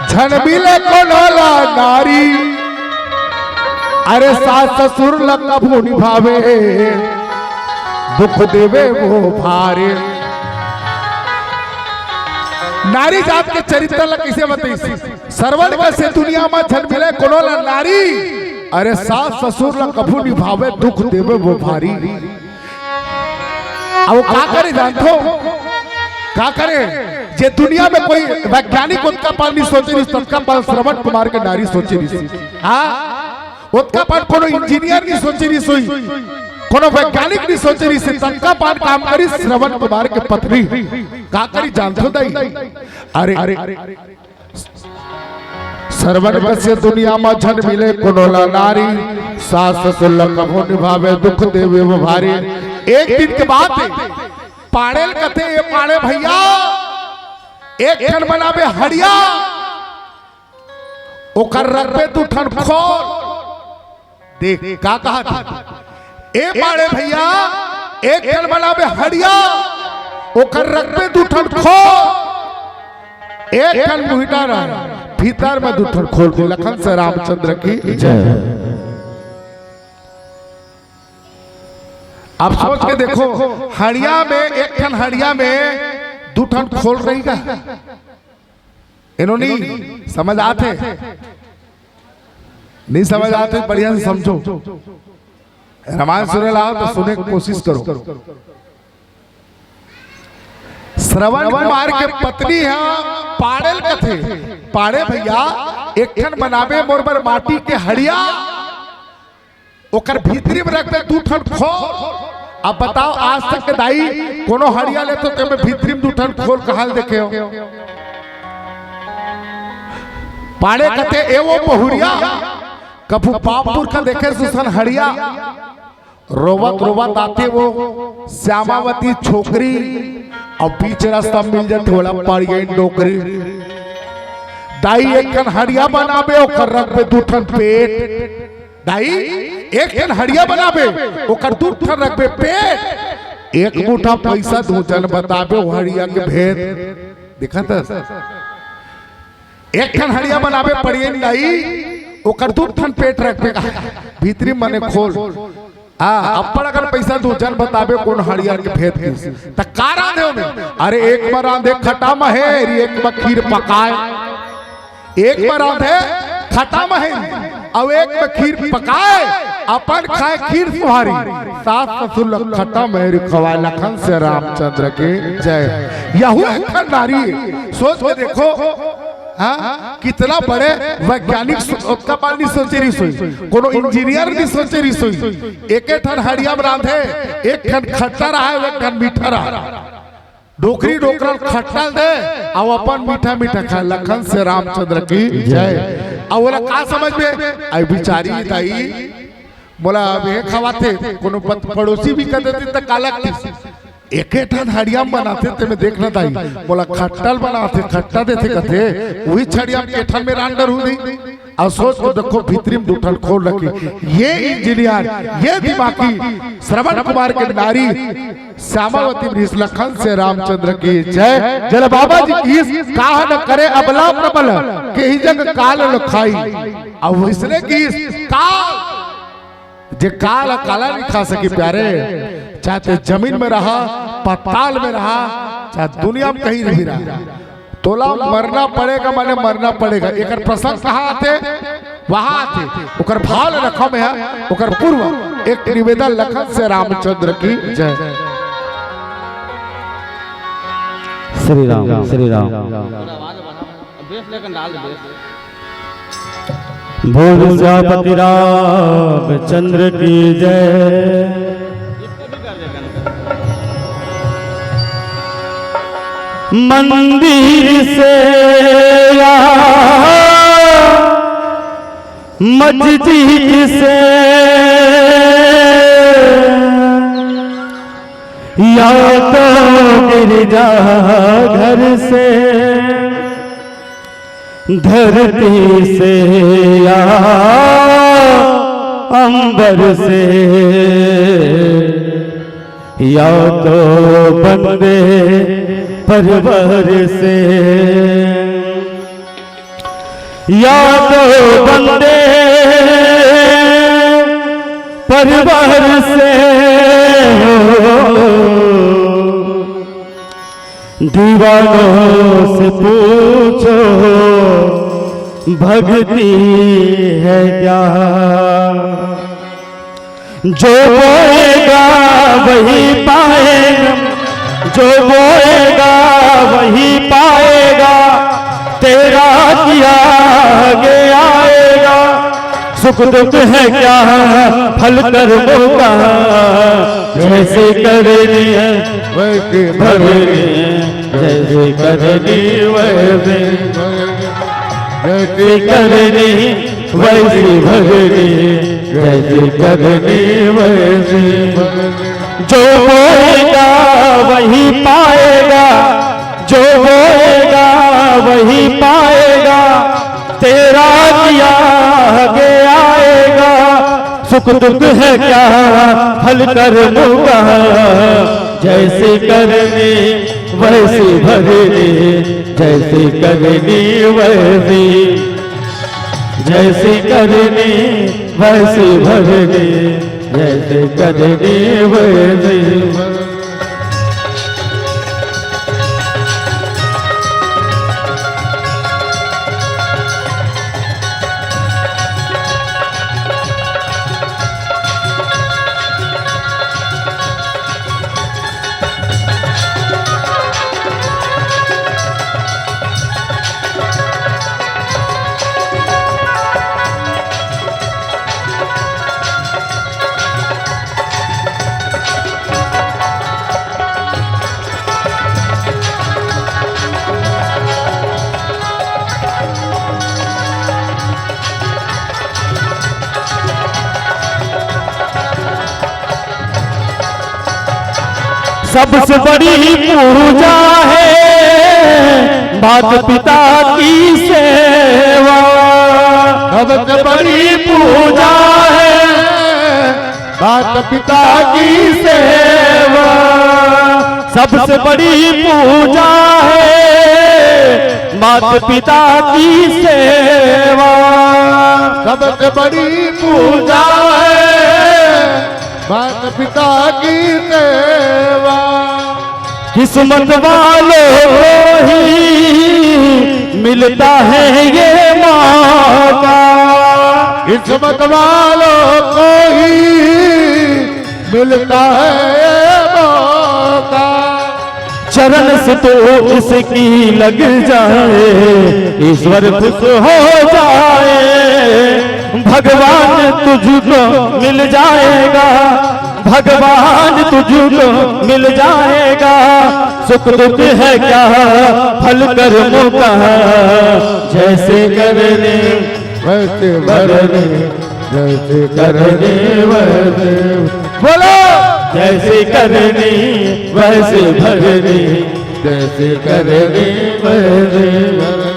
झन मिले कोनो ला नारी। अरे सास ससुर ला कभू निभावे, दुख देवे वो भारे। नारी जात के चरित्र ला कैसे बताइस? सरवन कसे दुनिया मा झन मिले कोनो ला नारी। अरे सास ससुर ला कभू निभावे, दुख देवे वो भारी। अब वो का करे जानथो? का करे? जे दुनिया में कोई वैज्ञानिक ओतका पार नहीं सोचे रहिस, ततका पार सरवन कुमार के नारी सोचे रहिस। हाँ? ओतका पान कोनो इंजीनियर नहीं सोचे रहिस होही, कोनो वैज्ञानिक नहीं सोचे रहिस हे, ततका पान काम करिस श्रवण कुमार के पत्नी। का करिस जानथो दाई? अरे, श्रवण कस दुनिया मा झन मिले कोनो ला नारी, सास ससुर ला कभो निभावे दुख देवे वो भारी। एक दिन के बात हे, पाड़े ल कथे, ए पाड़े भैया, एक ठन बनाबे हड़िया, ओकर रखबे दू ठन खोल। देख का कहत हे, ए पाड़े भैया, एक ठन बनाबे हड़िया, ओकर रखबे दू ठन खोल। एक ठन मुहिटा रहे, भीतर में दू ठन खोल दे। लखन से रामचंद्र की जय। आप सोच के देखो, हड़िया में, एक ठन हड़िया में दू ठन खोल रही का? इन्होंने समझ आथे? नहीं समझ आथे? बढ़िया से समझो। रामायण सुने ला आओ तो सुने के कोशिश करो। श्रवण कुमार के पत्नी ह पाड़े ल कथे, पाड़े भैया, एक ठन बनाबे मोर बर माटी के हड़िया, ओकर भीतरी में रखबे दू ठन खोल। अब बताओ, आज तक के दाई कोनो हड़िया लेथो तेमे भीतरी में दू ठन खोल कहाँ ल देखे हो? पाड़े कथे, ए वो बहुरिया, कभू बाप पुरखा देखे सुसन हड़िया? रोवत रोवत आथे वो श्यामावती छोकरी, अउ बीच रस्ता मिल जाथे ओला पड़ गे डोकरी। दाई एक ठन हड़िया बनाबे, ओकर रखबे दू ठन पेट। दाई एक ठन हड़िया बनाबे, ओकर दू ठन रखबे पेट। एक मुठा पैसा दू झन बताबे, ओ हड़िया के भेद। देखत हस? एक ठन हड़िया बनाबे पड़ियन दाई, ओकर दू ठन पेट रखबे का? भीतरी मने खोल। हाँ, अब्बड़ अकन पैसा दू झन बताबे कोन हड़िया के भेद किस। त का रांधे ओमे? अरे एक मा रांधे खट्टा महेर, एक मा खीर पकाय। एक मा रांधे खट्टा महेर, अउ एक मा खीर पकाय, अपन खाय खीर सुहारी, सास ससुर ल खट्टा महेर खवाय। लखन से रामचंद्र के जय। यहू एक ठन नारी, सोच के देखो, हाँ, कितना बड़े वैज्ञानिक सो-, ओतका पान नहीं सोचे रहिस होही, कोनो इंजीनियर नहीं सोचे रहिस होही। एके ठन हड़िया म रांधे, एक ठन खट्टा रहा, एक ठन मीठा रहा। डोकरी डोकरा ल खट्टा ल दे, अउ अपन मीठा मीठा खाय। लखन से रामचंद्र की जय। अउ ओला का समझ में आई बिचारी दाई, मोला अब ये खवाथे, कोनो पत-, पड़ोसी भी कह देती त का लगती? एके ठन हड़िया म बनाथे, तेमे देखना दाई, मोला खट्टा ल बनाथे, खट्टा देथे कथे, उही हड़िया म के ठन में रांध डरहूं नहीं। अउ सोच के देखो, भीतरी म दू ठन खोल रखी। ये इंजीनियर, ये दिमागी श्रवण कुमार के नारी श्यामावती वृष लखन से रामचंद्र की जय। जल बाबा जी की इस काह न करे अबला प्रबल, के ही जग काल न खाई। अब इसने की इस काल जे काल ह काला नहीं खा सके प्यारे, चाहे ते जमीन में रहा, पताल में रहा, चाहे दुनिया में कहीं भी रहा, तोला मरना पड़ेगा, माने मरना पड़ेगा। एकर प्रसंग कहाँ आथे? वहाँ आथे। ओकर भाव ल रखव में ह, ओकर पूर्व एक निवेदन लखन से रामचंद्र की जय। श्री राम, श्री राम। बेस लेकिन डाल दे, बेस। बोल सियापति रामचंद्र की जय। मंदिर से या मस्जिद से या तो गिरजा घर से धरती से या अंबर से या तो बंदे परवर से या तो बंदे परवर से हो। दीवानों से पूछो भक्ति है क्या? जो बोएगा वही पाएगा, जो बोएगा वही पाएगा, तेरा किया आगे आएगा। सुख दुख है क्या, फल कर्मों का, जैसे करनी है वैसे भरनी है, जैसे करनी वैसे भरनी। जैसे करनी वैसे भरनी, जैसे करनी वैसे भरनी। जो बोएगा वही पाएगा, जो बोएगा वही पाएगा, तेरा किया आगे आएगा। सुख दुख है क्या, फल कर्मों का, जैसे करनी वैसे भरनी, जैसे करनी वैसे, जैसे करनी वैसे भरनी, जैसे करनी वैसे। सबसे बड़ी पूजा है माता पिता की सेवा। सबसे बड़ी पूजा है माता पिता की सेवा। सबसे बड़ी पूजा है माता पिता की सेवा। सबसे बड़ी पूजा है माता पिता की सेवा। किस्मत वालों को ही मिलता है ये मौका। किस्मत वालों को ही मिलता है ये मौका। चरण से तो इसकी लग जाए, ईश्वर खुश हो जाए। भगवान तुझको मिल जाएगा, भगवान तुझको मिल जाएगा। सुख दुख है क्या, फल कर्मों का, जैसे करनी वैसे भरनी, जैसे करनी वैसे। बोलो, जैसे करनी वैसे भरनी, जैसे करनी वैसे भरनी।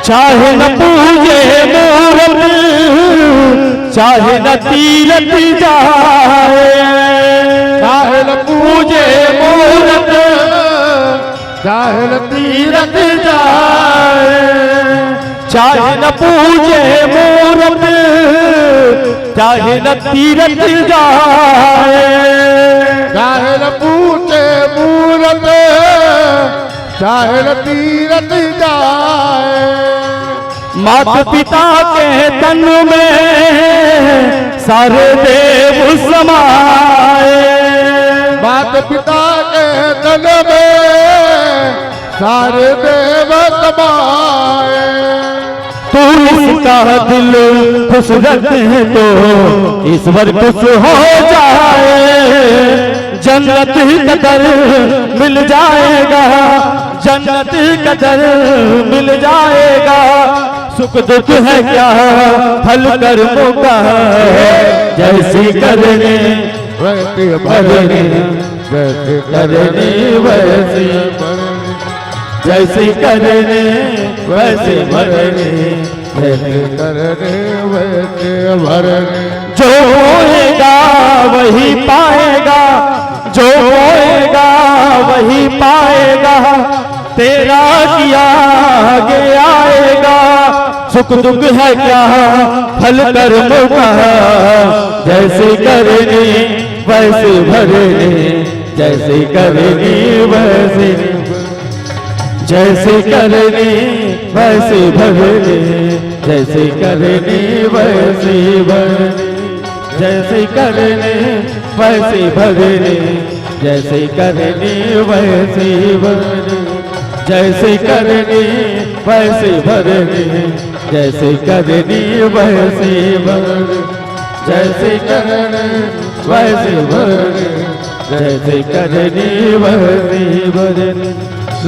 चाहे न पूजे मूरत, चाहे न तीरथ जाए। चाहे न पूजे मूरत, चाहे न तीरथ जाए। चाहे न पूजे मूरत, चाहे न तीरथ जाए। चाहे न पूजे मूरत, चाहे न तीरथ जाए। माता पिता के तन में सारे देव समाए। माता पिता के तन में सारे देव समाए। तू इसका दिल खुश रखे तो ईश्वर खुश हो जाए। जन्नत का दर मिल जाएगा, जन्नत का दर मिल जाएगा। सुख दुख है क्या, फल कर्मों का, जैसी करनी वैसे भरनी, जैसे करनी वैसे भरनी। जैसी करनी वैसे भरनी, जैसी करनी वैसे भरनी। जो बोएगा वही पाएगा, जो बोएगा वही पाएगा, तेरा किया आगे आएगा। सुख दुख है क्या, फल कर्मों का, जैसे करनी वैसे भरनी, जैसे करनी वैसे, जैसे करनी वैसे भरनी, जैसे करनी वैसे भरनी, जैसे करनी वैसे भरनी, जैसे करनी वैसे भरनी, जैसे करनी वैसे भरनी, जैसे करनी वैसे भरनी, जैसे करनी वैसे भरनी, जैसे करनी वैसे भरनी।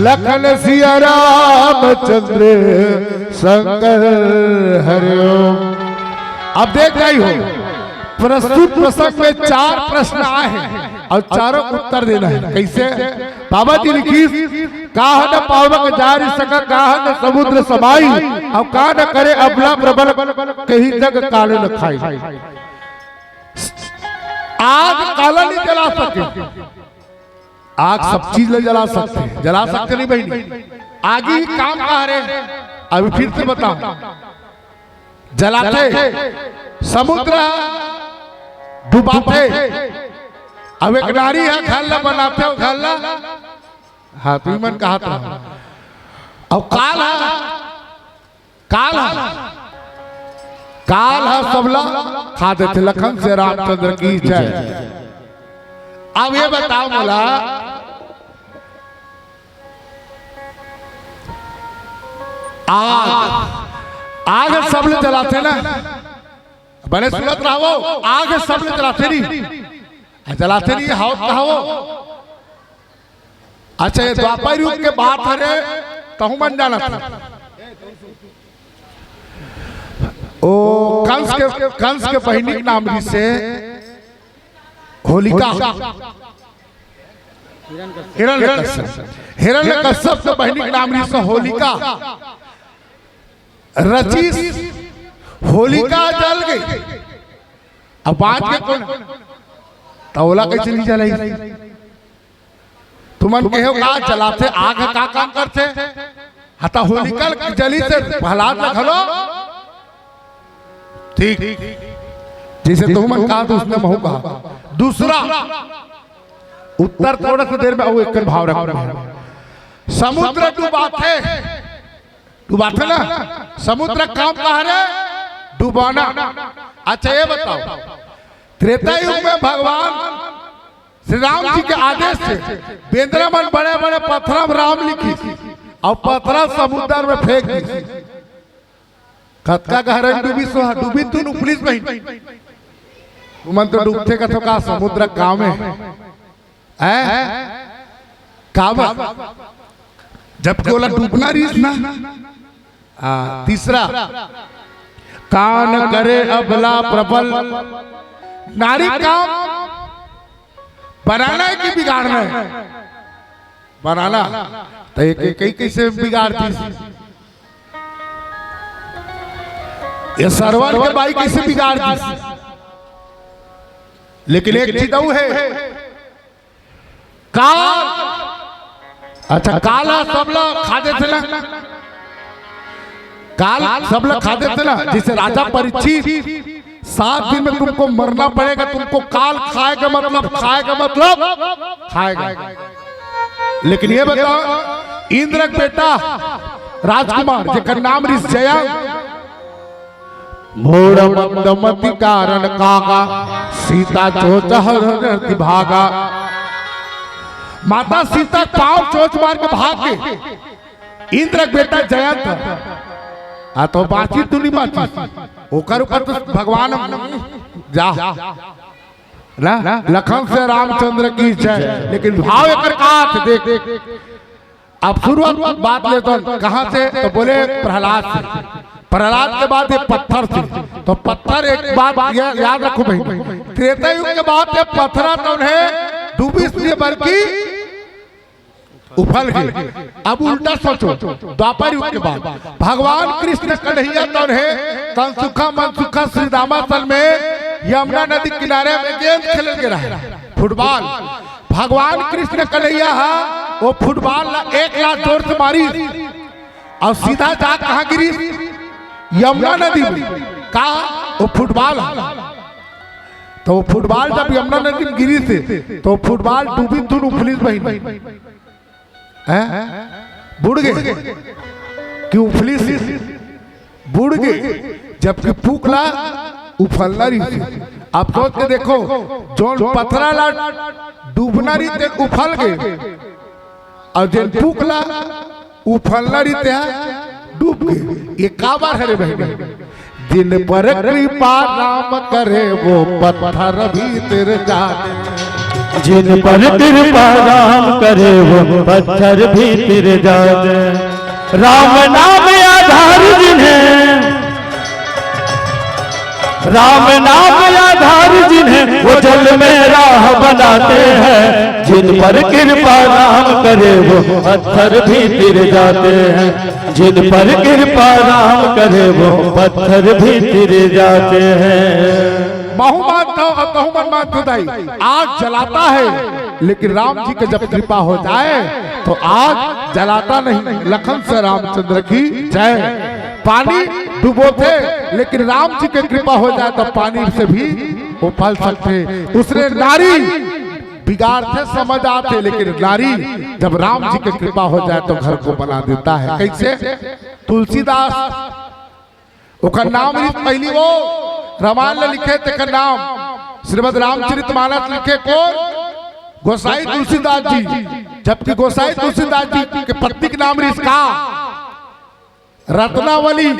लखन सिया रामचंद्र शंकर हरिओम। अब देख रही हो, प्रस्तुत प्रसंग में चार प्रश्न आए हैं और चारों को उत्तर देना है। कैसे? बाबा जी लिखिस, "काह न पावक जारि सका, काह न समुद्र समाई, और काह न करे अबला प्रबल, कही जग काल न खाई।" आग काला नहीं जला सके, आग सब चीज ले जला सकते, जला सकते नहीं बहिनी। आगी ही काम का हरे। अभी फिर से बताओ, जलाथे, समुद्र डुबाथे, अब एक नारी है, घर ला बनाथे, घर ला, हाँ, तुमन कहा था, अब काल है, काल ह, काल ह सबला खा देथे। लखन से रामचंद्र की जय। अब ये बताओ मोला, आग, आग सबले जलाथे ना, बने सुनत रहो, आग सबले जलाथे नहीं, जलाथे नहीं, हाव कहावो। अच्छा, ये द्वापर युग के बात हरे, तहु मन जानत हव। ओ कंस के, कंस के बहिनी के नाम रिहिसे होलिका, हिरण्यकश्यप, हिरण्यकश्यप के बहिनी के नाम रिहिसे होलिका। रचिस, होलिका जल गई, अब बाँच के कोन? त ओला कैसे नहीं जलाई? तुमन कहो का जलाथे, आग ह का काम करथे? हता होलिका जली से प्रहलाद ल घलो। ठीक, जैसे तुमन कहा तो उसने महू कहा। दूसरा उत्तर थोड़ा सा देर में, अउ एक भाव रख। समुद्र डुबाथे, डुबाथे ना, समुद्र काम का हरे? डुबाना। अच्छा, ये बताओ, त्रेता युग में भगवान श्री राम जी के आदेश से बेंदरा मन बड़े बड़े पथरा में राम लिखिस, अउ पथरा समुद्र में फेंक दिस। कतका गहराई डूबिस, डूबिस तो नु पुलिस बहिन। तुमन तो डूबथे कथो का समुद्र काम है, हैं? काबर? जबकि ओला डूबना रिहिस ना। हाँ, तीसरा, कान करे अबला प्रबल, नारी काम बनाना है कि बिगाड़ना है? बनाना। तो एक, एक, एक कैसे बिगाड़ दिस? ये सरवन के बाई कैसे बिगाड़ दिस? लेकिन एक चीज अउ है, काल, अच्छा, काल ह सबला खा देथे ना, काल सबला खा देथे ना। जैसे राजा परीक्षित, सात दिन में तुमको मरना पड़ेगा, तुमको काल खाएगा, मतलब खाएगा, मतलब खाएगा। लेकिन ये बताओ, इंद्र के बेटा राजकुमार जेकर नाम रिहिस जयंत, मूढ़ मंद मति कारण कागा, सीता चोच हरन अति भागा। माता सीता पाँव चोच मार के भाग गे। इंद्र के बेटा जयंत, आ तो बाँची तो नहीं बाँची, ओकर ऊपर तो भगवान जा ना, लखन से रामचंद्र की जय। लेकिन भाव एकर का थे, देख, अब शुरुआत बात लेथन कहाँ से, तो बोले प्रहलाद से। प्रहलाद के बाद ये पत्थर से, तो पत्थर एक बात या-, याद रखो भाई, त्रेता युग के बाद ये पत्थरा तो उन्हें डूबिस नहीं बल्कि उफल गे। अब उल्टा सोचो, द्वापर युग के बाद भगवान कृष्ण कन्हैया तो उन्हें तन सुखा मन सुखा श्री रामाचल में यमुना नदी किनारे में गेंद खेले के रहे, फुटबॉल। भगवान कृष्ण कन्हैया हा वो फुटबॉल ला एक लात जोर से मारिस अउ सीधा जा कहाँ गिरिस? यमुना नदी में का वो फुटबॉल है, तो वो फुटबॉल जब यमुना नदी में गिरिस हे, तो वो फुटबॉल डूबिस धुन उफलिस बहिनी, हैं? बुड़ गे कि उफलिस? बुड़ गे। जबकि पूक ला उफलना रहिस हे। आप सोच के देखो, जोन पथरा ला डूबना रहिस ते उफल गे, अउ जेन पूक ला उफलना रहिस ते डूब गे। ये काबर हरे बहिनी? जिन पर कृपा राम करे वो पत्थर भी तिर जाने। जिन पर कृपा राम करे वो पत्थर भी तिर जाने। राम नाम आधार जिन्हें, राम नाम आधार जिन्हें वो जल में राह बनाते हैं। जिन पर कृपा राम करे वो पत्थर भी तिर जाते हैं। जिन पर कृपा राम करे वो पत्थर भी तिर जाते हैं। महू मानथंव अउ तहू मन मानथो दाई, आग जलाता है, लेकिन राम जी के जब कृपा हो जाए तो आग जलाता नहीं। लखन से रामचंद्र की जय। पानी डुबोथे, लेकिन राम जी के कृपा हो जाए तो पानी से भी उफल सकथे। उसने नारी बिगाड़थे समझ आथे, लेकिन नारी जब राम जी के कृपा हो जाए तो घर को बना देता है। कैसे? तुलसीदास ओकर नाम रहिस पहिली वो रामायण ल लिखे तेकर नाम श्रीमद् रामचरित मानस लिखे कोन? गोसाई तुलसीदास जी। जबकि गोसाई तुलसीदास जी के पत्नी के नाम रहिस का? रत्नावली।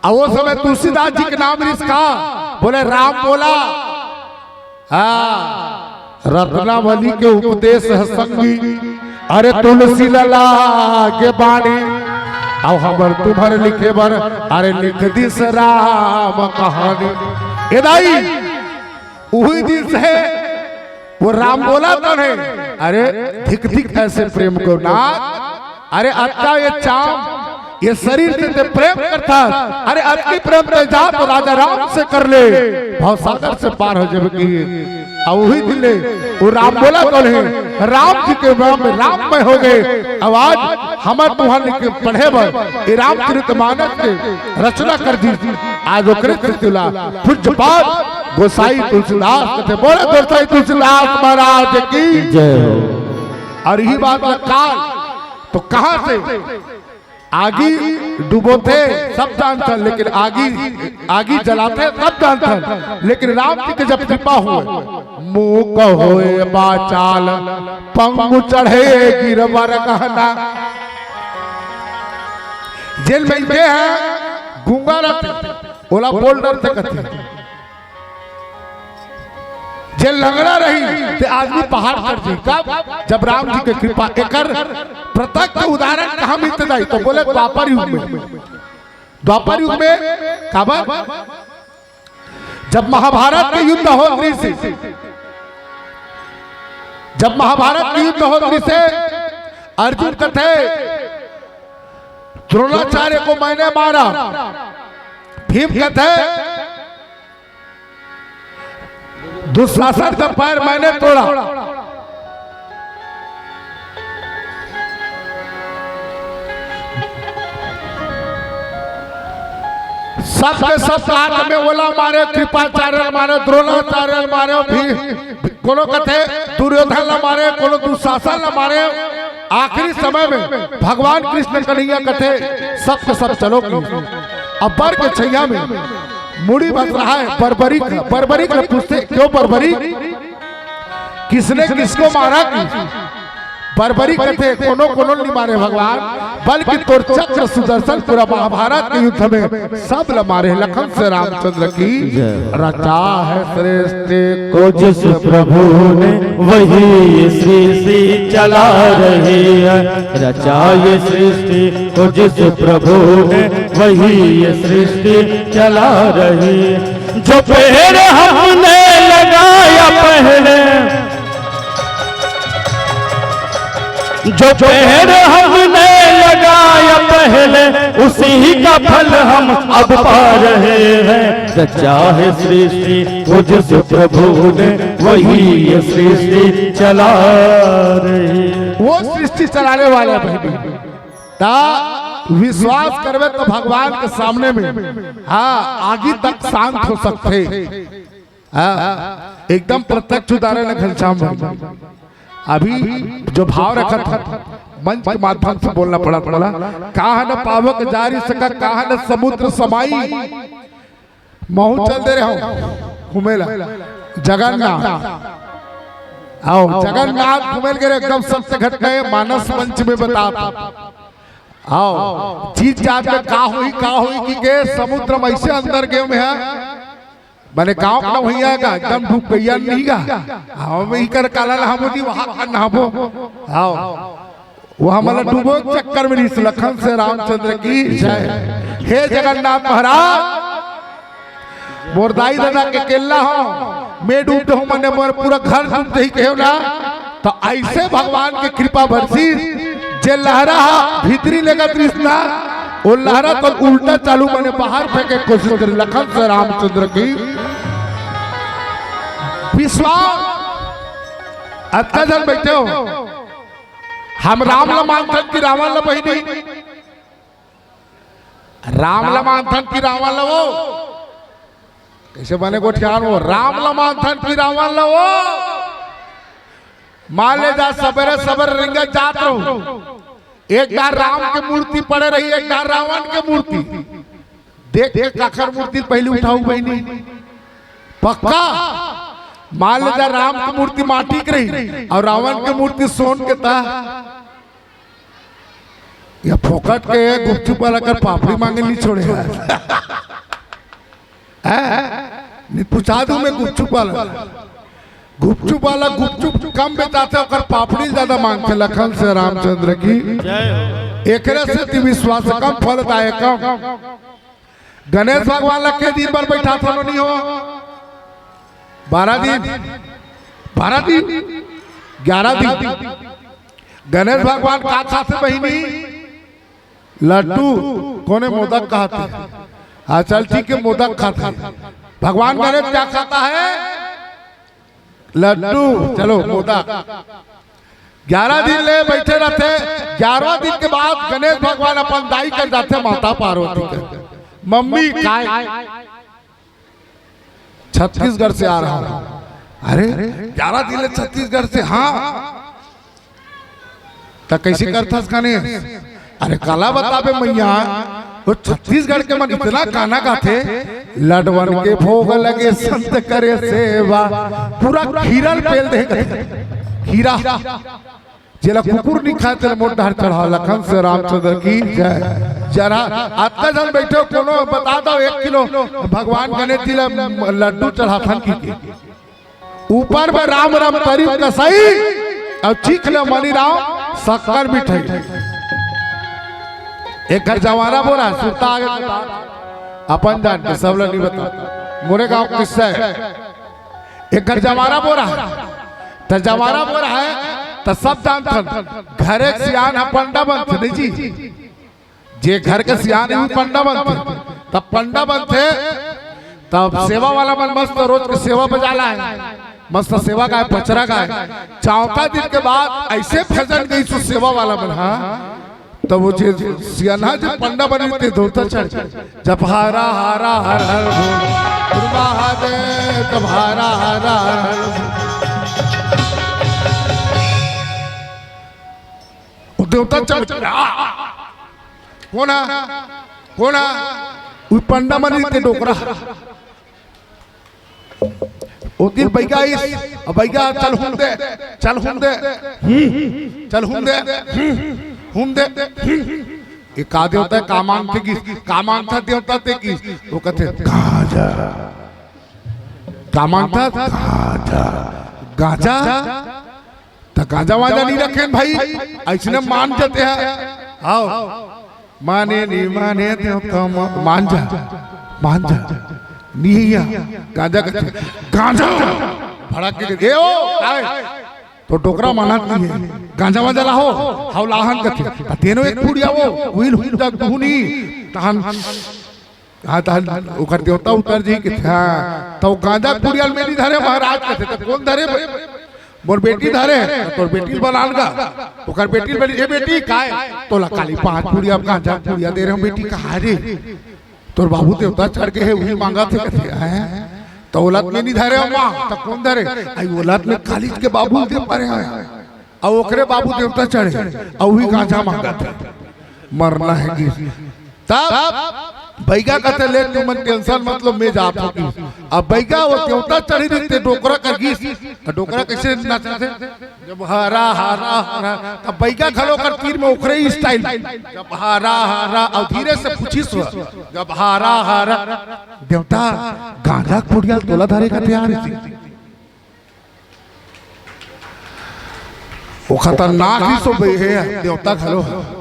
अउ वो समय तुलसीदास जी के नाम रहिस का? बोले राम बोला। हाँ, रत्नावली के उपदेश है संगी, अरे तुलसी लला के बानी, अउ हमर तुम्हर लिखे बर, अरे लिख दिस राम कहानी। ए दाई, उही दिन से वो राम बोला तो है, अरे धिक धिक ऐसे प्रेम को नाथ, अरे अतका ये चाम, ये शरीर से ते प्रेम करथस, अरे अतकी प्रेम ते जा तो राजा राम से कर ले, भवसागर से पार हो जाबे कहिके। अउ उही दिन ले वो राम बोला तो नहीं, राम जी के नाम में राममय हो गे। अउ आज हमर तुहर के पढ़े बर ये रामचरित मानस के रचना कर दी। आज ओकरे से तुला पूज्यपाद गोसाई तुलसीदास कथे। बोले गोसाई तुलसीदास महाराज की जय हो। अउ इही बात ला काल तो कहाँ से आगी डुबोथे सब जानथन, लेकिन आगी, आगी जलाथे सब जानथन, लेकिन राम जी के जब कृपा होय, मूक होय बाचाल, पंगु चढ़े गिरवर गहना। जेन मनखे ह गूंगा रथे, ओला बोल डरथे कथे। जे लंगड़ा रही, ते आदमी पहाड़ चढ़ जाही। कब? जब राम जी के कृपा। एकर प्रत्यक्ष उदाहरण कहाँ मिलथे दाई? तो बोले द्वापर युग में। द्वापर युग में काबर? जब महाभारत के युद्ध होत रहिस, जब महाभारत के युद्ध होत रहिस, अर्जुन कथे, "द्रोणाचार्य को मैंने मारा।" भीम कथे, "दुशासन का पैर मैंने तोड़ा।" सबके सब हाथ में ओला मारे, कृपाचार्य ल मारे, द्रोणाचार्य ल मारे, भी कोनो कथे दुर्योधन ल मारे, कोनो दुशासन ल मारे। आखिरी समय में भगवान कृष्ण कन्हैया कथे, "सबके सब चलो।" अब बर के छैया में मुड़ी बस रहा है, बर्बरीक, बर्बरीक ल पूछथे, "क्यों बर्बरीक? किसने किसको मारा?" कि बर्बरीक कथे, "कोनो कोनो ल नइ मारे भगवान, बल्कि तोर चक्र सुदर्शन पूरा महाभारत के युद्ध में सब ल मारे।" लखन से रामचंद्र की जय। रचा है सृष्टि को जिस प्रभु ने, वही ये सृष्टि चला रही है। रचा ये सृष्टि को जिस प्रभु ने, वही ये सृष्टि चला रही है। जो पेड़ हमने लगाया पहले, जो पेड़ हमने लगाया पहले, उसी का फल हम अब पा रहे हैं। रचा है सृष्टि को जिस प्रभु ने, वही ये सृष्टि चला रही है। वो सृष्टि चलाने वाला है बहिनी। ता विश्वास करबे तो भगवान के सामने में, हाँ, आगी तक शांत हो सकथे। हाँ, एकदम प्रत्यक्ष उदाहरण है घनश्याम भाई। अभी जो भाव रखा था, मंच के माध्यम से बोलना पड़ा, पड़ा, कहा न पावक जारी सका, कहा न समुद्र समाई। महू चल दे रहे हो घूमे ला, जगन्नाथ। आओ, जगन्नाथ घूमे ला गे रहे, एकदम सत्य घटना है, मानस पंचमी बतात। आओ, जीत जात में का होई, का होई कि के समुद्र में ऐसे अंदर गए में है, माने गाँव का भैया का एकदम डूब गया नहीं गा। आओ, मैं इकर काला नहाबो जी, वहाँ का नहाबो। आओ, वो हमला डूबो चक्कर में रिहिस। लखन से रामचंद्र की जय। हे जगन्नाथ महाराज, मोर दाई ददा के केल्ला हो, मैं डूब जाहूं, मने मोर पूरा घर डूब जाही कहेव ना, तो ऐसे भगवान के कृपा बरसिस, जे लहरा हा भीतरी लेगत रिहिस ना, वो लहरा तो उल्टा चालू, मने बाहर फेंके कोशिश करी। लखन से रामचंद्र की विश्वास। अतका झन बैठे हो, हम राम ला मानथन कि रावण ला बहिनी? राम ला मानथन कि रावण ला वो? कैसे बने गोठियान वो? राम ला मानथन कि रावण ला वो? मान ले जा, सबेरे सबेरे रिंगत जात रहू, एक डार राम के मूर्ति पड़े रही, एक डार रावण के मूर्ति। देख के काखर मूर्ति पहली उठाऊ बहिनी? पक्का। मान ले जा, राम के मूर्ति माटी के रही और रावण के मूर्ति सोन के, ता या फोकट के गुपचुप वाला कर पापड़ी मांगे नहीं छोड़े यार। हैं? नहीं, पूछा दूं मैं गुपचुप वाला। गुपचुप वाला गुपचुप कम बेचाथे, ओकर पापड़ी ज्यादा मांगथे। लखन से रामचंद्र की। जय हो। एकरे से ती विश्वासकम फलदायकम। गणेश भगवान ला के दिन भर बैठाथन नहीं हो? बारह दिन, बारह दिन, ग्यारह दिन। गणेश भगवान का खाथे बहिनी? लड्डू। कोने मोदक खाथे? हाँ, चल ठीक है, मोदक खाथे। भगवान गणेश क्या खाता है? लड्डू। चलो, मोदक। ग्यारह दिन ले बैठे रहथे। ग्यारह दिन के बाद गणेश भगवान अपन दाई कर जाथे, माता पार्वती कर, मम्मी काय, छत्तीसगढ़ से आ रहा हूँ। अरे, ग्यारह दिन ले छत्तीसगढ़ से? हाँ। त कैसे करथस गणेश? अरे, काला बताबे मैया, वो छत्तीसगढ़ के मन इतना गाना गाथे, लडवन के भोग लगे संत करे सेवा, पूरा खीरा ल पेल दे, खीरा, जेला कुकुर नहीं खाए, तेला मोर डहर चढ़ा। लखन से रामचंद्र की जय। जरा अतका झन बैठे हो, कोनो बता दो, एक किलो भगवान गणेश जी ला लड्डू चढ़ाथन कि के? ऊपर में राम राम तरी कसई, और चीख ले मनी राम शक्कर मिठाई। एक घर जवारा बोरा सुरता आगे, अपन जान के सब ला नहीं बता, मोरे गांव किस्सा है। एक घर जवारा बोरा है, त जवारा बोरा है, त सब जानथन, घरे के सियान ह पंडा बनथे, नहीं जी? जे घर के सियान है, वो पंडा बनथे। तब पंडा बनथे, तब सेवा वाला मन मस्त रोज के सेवा बजाला है, मस्त सेवा गाय, पचरा गाय। चौथा दिन के बाद ऐसे फैजन गई सु सेवा वाला मन, हाँ, तब वो जे सियाना जे पंडा बने ते धोता चढ़, जब हारा हारा हर हर बोल, बोल महादेव, जब हारा हारा हर हर बोल। वो देवता चढ़, आ, आ, आ, कोन आ? कोन आ? वो पंडा मन ते डोकरा। ओ दिन बैगा इस, अब बैगा चल हुन दे, चल हुन दे, हम्म, चल हुन दे, हम्म, हुन दे, हम्म। ये का देवता है, का मांगथे कि, का मांगथा देवता ते कि? वो कहते, "गांजा, का मांगथा? गांजा, गांजा।" त गांजा वांजा नहीं रखेन भाई, ऐसने मान जाते हैं। आओ, माने नहीं माने, देवता मा-, मान जा, मान जा। नहीं है, गांजा कथे, गांजा। भड़क के, "ए ओ, काय?" तो डोकरा मानत नहीं है। "गांजा वांजा लाहो।" "हाव लाहन," कथे। त तेनो एक पुड़िया वो, उहिल हुन जा गुहनी, तहन हाँ, तहन ओकर देवता उतर जी के, हाँ, तो गांजा पुड़िया ल मैं नहीं धरे महाराज कथे, त कोन धरे भाई? मोर बेटी धरे, तोर बेटी ल बलान गा। ओकर बेटी ल बली, "ए बेटी, काय? तोला काली पांच पुड़िया, गांजा पुड़िया दे रहे हो बेटी, कहाँ रे? तोर बाबू देवता चढ़ गे हे, उही मांगत हे," कथे, "हैं?" त ओला त मैं नहीं धरे हो माँ, त कोन धरे? आई ओला त मैं काली के बाबू ल दे परे हंव। अउ ओकरे बाबू देवता चढ़े, अउ उही गांजा मांगत हे। मरना हे गिस। तब बइगा कथे, "ले तुमन tension मत लो, मैं जात हंव गिस।" अब बइगा वो देवता चढ़े रहिस ते डोकरा कर गिस। अब डोकरा कइसे नाचथे? जब हरा, हरा, हरा, तब बइगा घलो कर तीर में ओकरे ही style। जब हरा, हरा, अउ धीरे से पूछिस वो, "जब हरा, हरा, देवता, गांजा के पुड़िया ल तोला धरे कथे यार।" ओ खतरनाक ही सो बे हे, देवता घलो हे।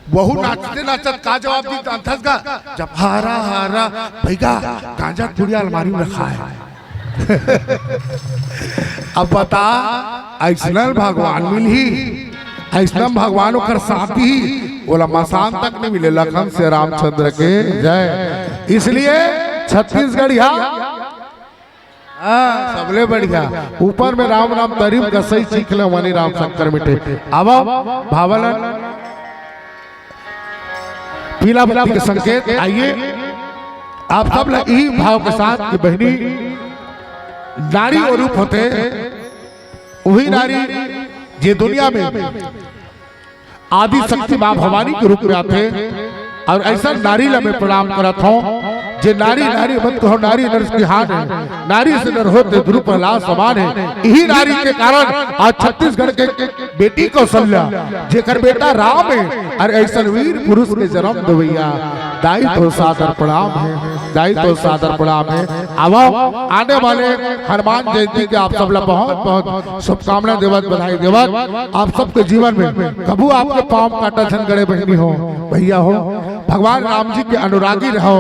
वहू नाचते नाचत का जवाब दी जानथस गा? "जब हरा हरा बइगा, गांजा के पुड़िया अलमारी में रखा है।" अब बता, अइसनल भगवान मिलही, अइसनल भगवान ओकर साथ ही, ओला मसान तक नहीं मिले। लखन से रामचंद्र के जय। इसलिए छत्तीसगढ़िया हाँ, सबले बढ़िया। ऊपर में राम नाम तरिम, गसई चीख ले मनी राम शंकर मिटे। आवा, भावलन पीला बत्ती के संकेत। आइए, आप सब ला इही भाव के साथ कि बहिनी नारी वो रूप होथे, उही नारी जे दुनिया में आदि शक्ति माँ भवानी के रूप में आथे। अउ अइसन नारी ला मैं प्रणाम करत हंव, जे नारी, नारी मत कहो, नारी नर की हान है, नारी से नर होते ध्रुव प्रहलाद समान है। इही नारी के कारण आज छत्तीसगढ़ के बेटी कौशल्या, जेकर बेटा राम है, अउ अइसन वीर पुरुष के जन्म देवइया दाई तो सादर प्रणाम है, दाई तो सादर प्रणाम है। आवा, आने वाले हनुमान जयंती के आप सब ला बहुत, बहुत शुभकामना देवत, बधाई देवत, आप सबके जीवन में कभू आपके पाँव काटा झन गड़े बहिनी हो, भइया हो, भगवान राम जी के अनुरागी रहो,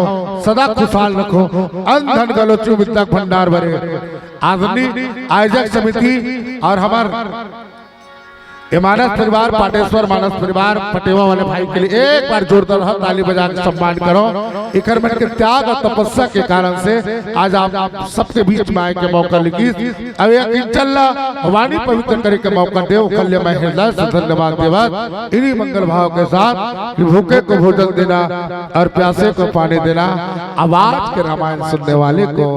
सदा खुशहाल रखो, अन्न धन गलो चू विद्या के भंडार भरे। आदरणीय आयोजक समिति अउ हमर ए मानस परिवार, पाटेश्वर मानस परिवार, पटेवा वाले भाई के लिए एक बार जोरदार ताली बजा के सम्मान करो। एकर मन के त्याग अउ तपस्या के कारण से आज आप सबके बीच में आए के मौका लगिस। अब ये किंचन ला वाणी पवित्र करे के मौका दे, ओकर लिए मैं हृदय से धन्यवाद देवत, इन्हीं मंगल भाव के साथ कि भूखे को भोजन देना अउ प्यासे को पानी देना, आवाज के रामायण सुनने वाले को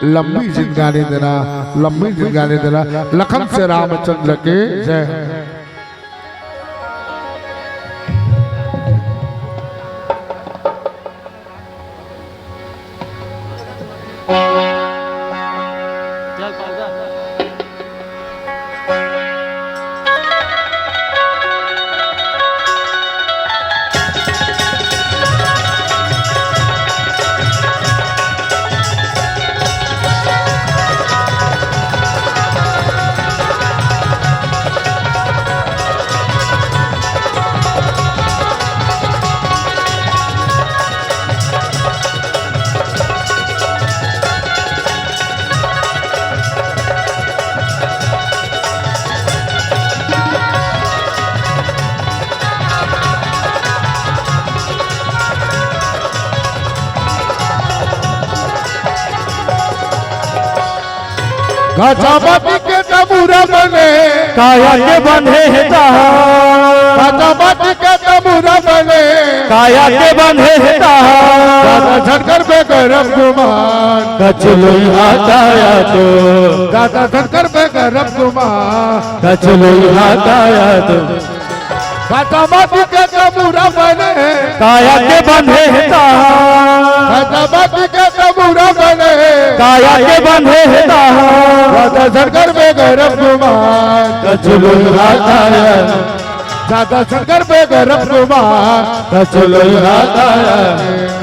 लंबी जिंदगानी देना, लंबी जिंदगानी देना। लखन से रामचंद्र के जय। कच्चा माटी के तबूरा बने, काया के बंधे हे ताहा। कच्चा माटी के तबूरा बने, काया के बंधे हे ताहा। ज्यादा झटकर पे गरम गुमान, कच लोहा काया तो। ज्यादा झटकर पे गरम गुमान, कच लोहा काया तो। कच्चा माटी के तबूरा बने, काया के बंधे हे ताहा। कच्चा माटी के तबूरा बने, काया के बंधे हे ताहा। ज्यादा झटकर पे गरम गुमान, कच लोहा काया। ज्यादा झटकर पे गरम गुमान, कच लोहा काया।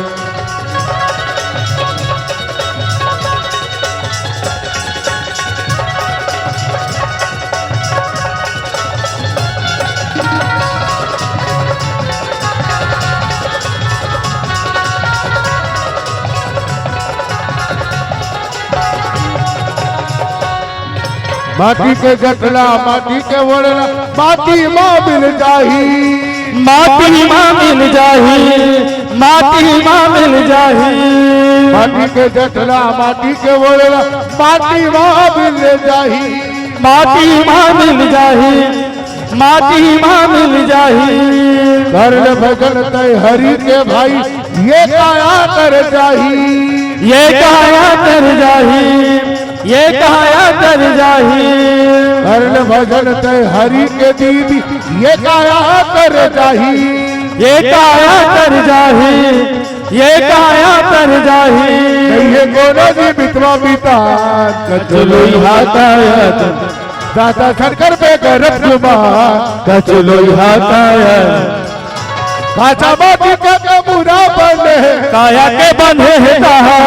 माटी के जटला, माटी के ओड़ला, माटी मा मिल जाही। माटी मा मिल जाही, माटी मा मिल जाही। माटी के जटला, माटी के ओड़ला, माटी मा मिल जाही। पाती मा मिल जाही, माटी मा मिल जाही। कर ले भजन तैं हरि के भाई, ये काया तर जाही। ये काया तर जाही, ये काया तर जाही। कर ले भजन तैं हरि के दीदी, ये काया तर जाही। ये काया तर जाही, ये काया तर जाही। कहिए कोनो जी मितवा मितान, कचलोई हा काया तर। दादा झनकर बेगरब गुमान, कचलोई हा काया। काचा माटी के कमुरा बने, काया के बंधे हे कहा।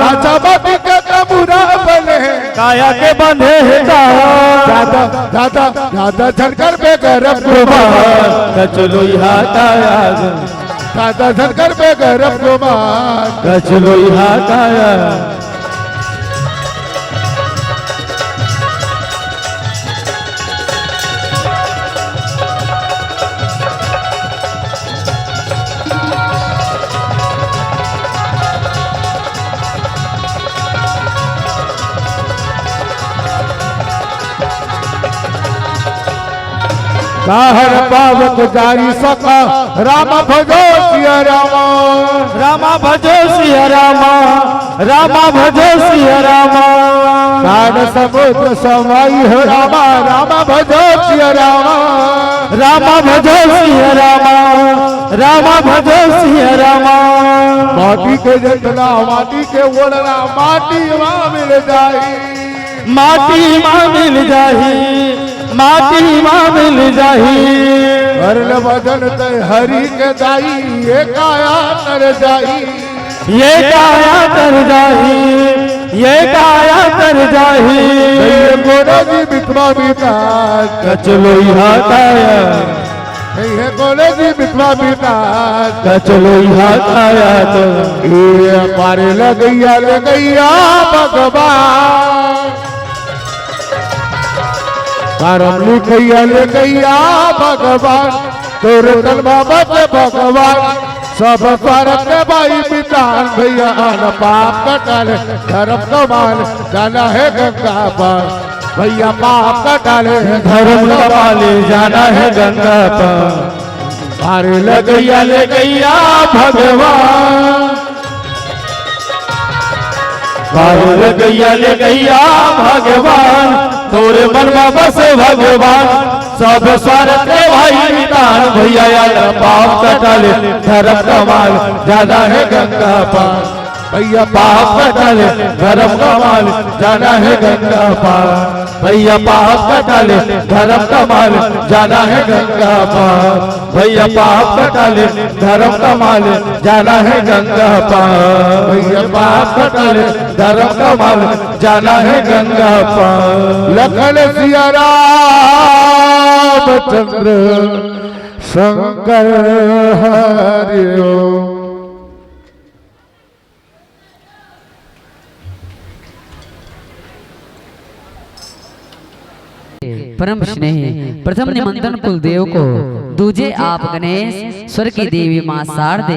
काचा माटी के कमुरा बने, काया के बंधे हे कहा। दादा, दादा, दादा झनकर बेगरब गुमान, कचलोई हा काया। दादा झनकर बेगरब गुमान, कचलोई हा काया। काहर पावक जारी सका, राम भजो सिया रामा। रामा भजो सिया रामा, रामा भजो सिया रामा। कान समुद्र समाई हो रामा, रामा भजो सिया रामा। रामा भजो सिया रामा, रामा भजो सिया रामा। माटी के जतला, माटी के ओढ़ना, माटी मा मिल जाई। माटी मा मिल जाही, माटी मा मिल जाही। कर ले भजन तैं हरि के दाई, ये काया तर जाही। ये काया तर जाही, ये काया तर जाही। कहिए कोनो जी मितवा मितान, कचलोई हा काया। कहिए कोनो जी मितवा मितान, कचलोई हा काया तर। ये पारे लगैया, लगैया भगवान। करम लिखैया ले गैया भगवान, तोरे तन बाबा के भगवान। सब स्वार्थ के भाई मितान, भैया अन पाप कटा ले धर्म कमा ले, जाना हे गंगा पार। भैया पाप कटा ले धर्म कमा ले, जाना हे गंगा पार। पारे लगैया ले गैया भगवान। पार लगैया ले गैया भगवान, तोरे मन मा बसे भगवान। सब स्वार्थ के भाई मितान, भैया यार पाप कटा ले धर्म कमा ले, जाना हे गंगा पार। भैया पाप कटा ले धर्म कमा ले, जाना हे गंगा पार। भैया पाप कटा ले धर्म कमा ले, जाना हे गंगा पार। भैया पाप कटा ले धर्म कमा ले, जाना हे गंगा पार। भैया पाप कटा ले धर्म कमा ले, जाना हे गंगा पार। लखन सिया रामचंद्र शंकर हरि ओम। परम स्नेही प्रथम निमंत्रण कुलदेव को, दूजे आप गणेश, स्वर की देवी माँ शारदे,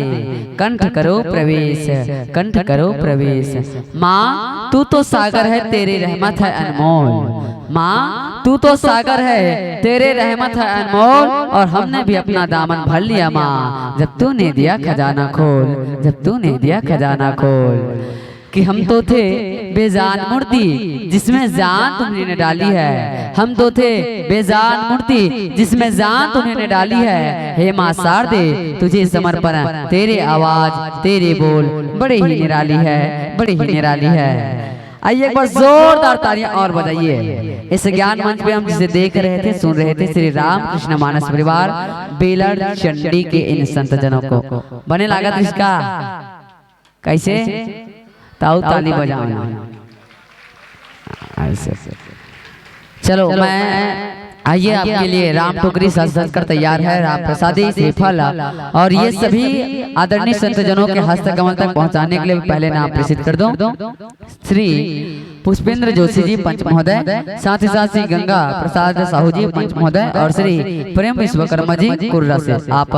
कंठ करो प्रवेश, कंठ करो प्रवेश। माँ, तू तो सागर है, तेरी रहमत है अनमोल। माँ, तू तो सागर है, तेरे रहमत है अनमोल, और हमने भी अपना दामन भर लिया माँ, जब तूने दिया खजाना खोल, जब तूने दिया खजाना खोल। कि हम तो थे बेजान मूर्ति, जिसमें जान तुमने डाली है। हम तो थे बेजान मूर्ति, जिसमें जान तुमने डाली है। हे माँ शारदे, तुझे समर्पण, तेरे आवाज, तेरे बोल बड़े ही निराली है, बड़े ही निराली है। आइए, एक बार जोरदार तालियां और बजाइए। इस ज्ञान मंच पे हम जिसे देख रहे थे, सुन रहे थे, श्री रामकृष्ण मानस परिवार बेलड़ चंडी के इन संत जनों को। बने लागत इसका? कैसे? ताऊ ताली बजाओ ना। ऐसे। चलो, मैं आइए, आपके लिए राम टोकरी सज धज कर तैयार है, राम प्रसादी, श्रीफल और ये सभी आदरणीय संत जनों के हस्त कमल तक पहुंचाने के लिए पहले नाम प्रेषित कर दूं। श्री पुष्पेंद्र जोशी जी पंच महोदय, साथ ही साथ श्री गंगा प्रसाद साहू जी पंच महोदय और श्री प्रेम विश्वकर्मा जी कुर्रा से। आप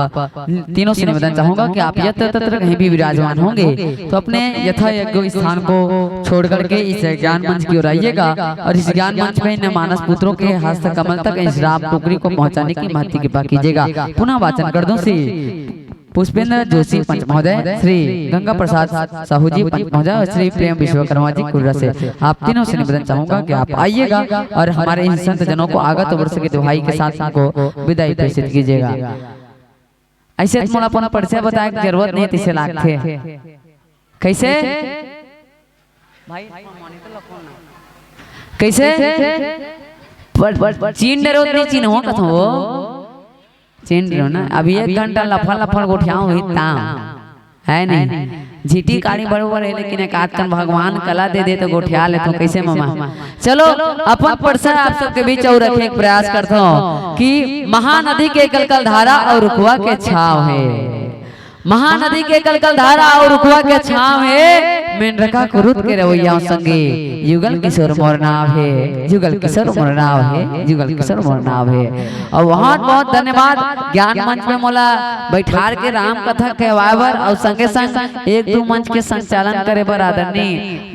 तीनों से निवेदन चाहूंगा कि आप यत्र तत्र कहीं भी विराजमान होंगे तो अपने यथा योग्य स्थान को छोड़ करके इस ज्ञान मंच की ओर आइएगा और इस ज्ञान मंच में इन मानस पुत्रों के हस्त कमल तक इस राम टोकरी को पहुंचाने की महती कृपा कीजिएगा। पुनः वाचन कर दूं, श्री पुष्पेंद्र जोशी पंच महोदय, श्री गंगा प्रसाद साहू जी पंच महोदय और श्री प्रेम विश्वकर्मा जी कुर्रा से। आप तीनों से निवेदन चाहूंगा कि आप आइएगा और हमारे इन संत जनों को आगत वर्ष की दुहाई के साथ उनको विदाई प्रेषित कीजिएगा। ऐसे तो मोला अपन परिचय बताए के जरूरत नहीं, तिसे लागथे। कैसे? कैसे? पर, पर, चीन डरो नहीं, चीन हो कथो वो। चीन डरो ना। अभी एक घंटा लफड़ लफड़ गोठियाओ ही ताम। है नहीं? झीटी काड़ी बरोबर है, लेकिन एक आध कन भगवान कला दे दे तो गोठिया लेथो। कैसे मामा? चलो, अपन परसा आप सबके बीच और रखे के प्रयास करथो कि महानदी के कलकल धारा और रुखवा के छाव है। महानदी के कलकल धारा और रुखवा के छाव है, मेंढरका कुरुत के रवैया संगे। जुगल किशोर मोर नाव है, जुगल किशोर मोर नाव है, जुगल किशोर मोर नाव है। और बहुत बहुत धन्यवाद ज्ञान मंच में मोला बैठार के राम कथा कहवाए बर और संगे संग एक दो मंच के संचालन करे बर आदरणीय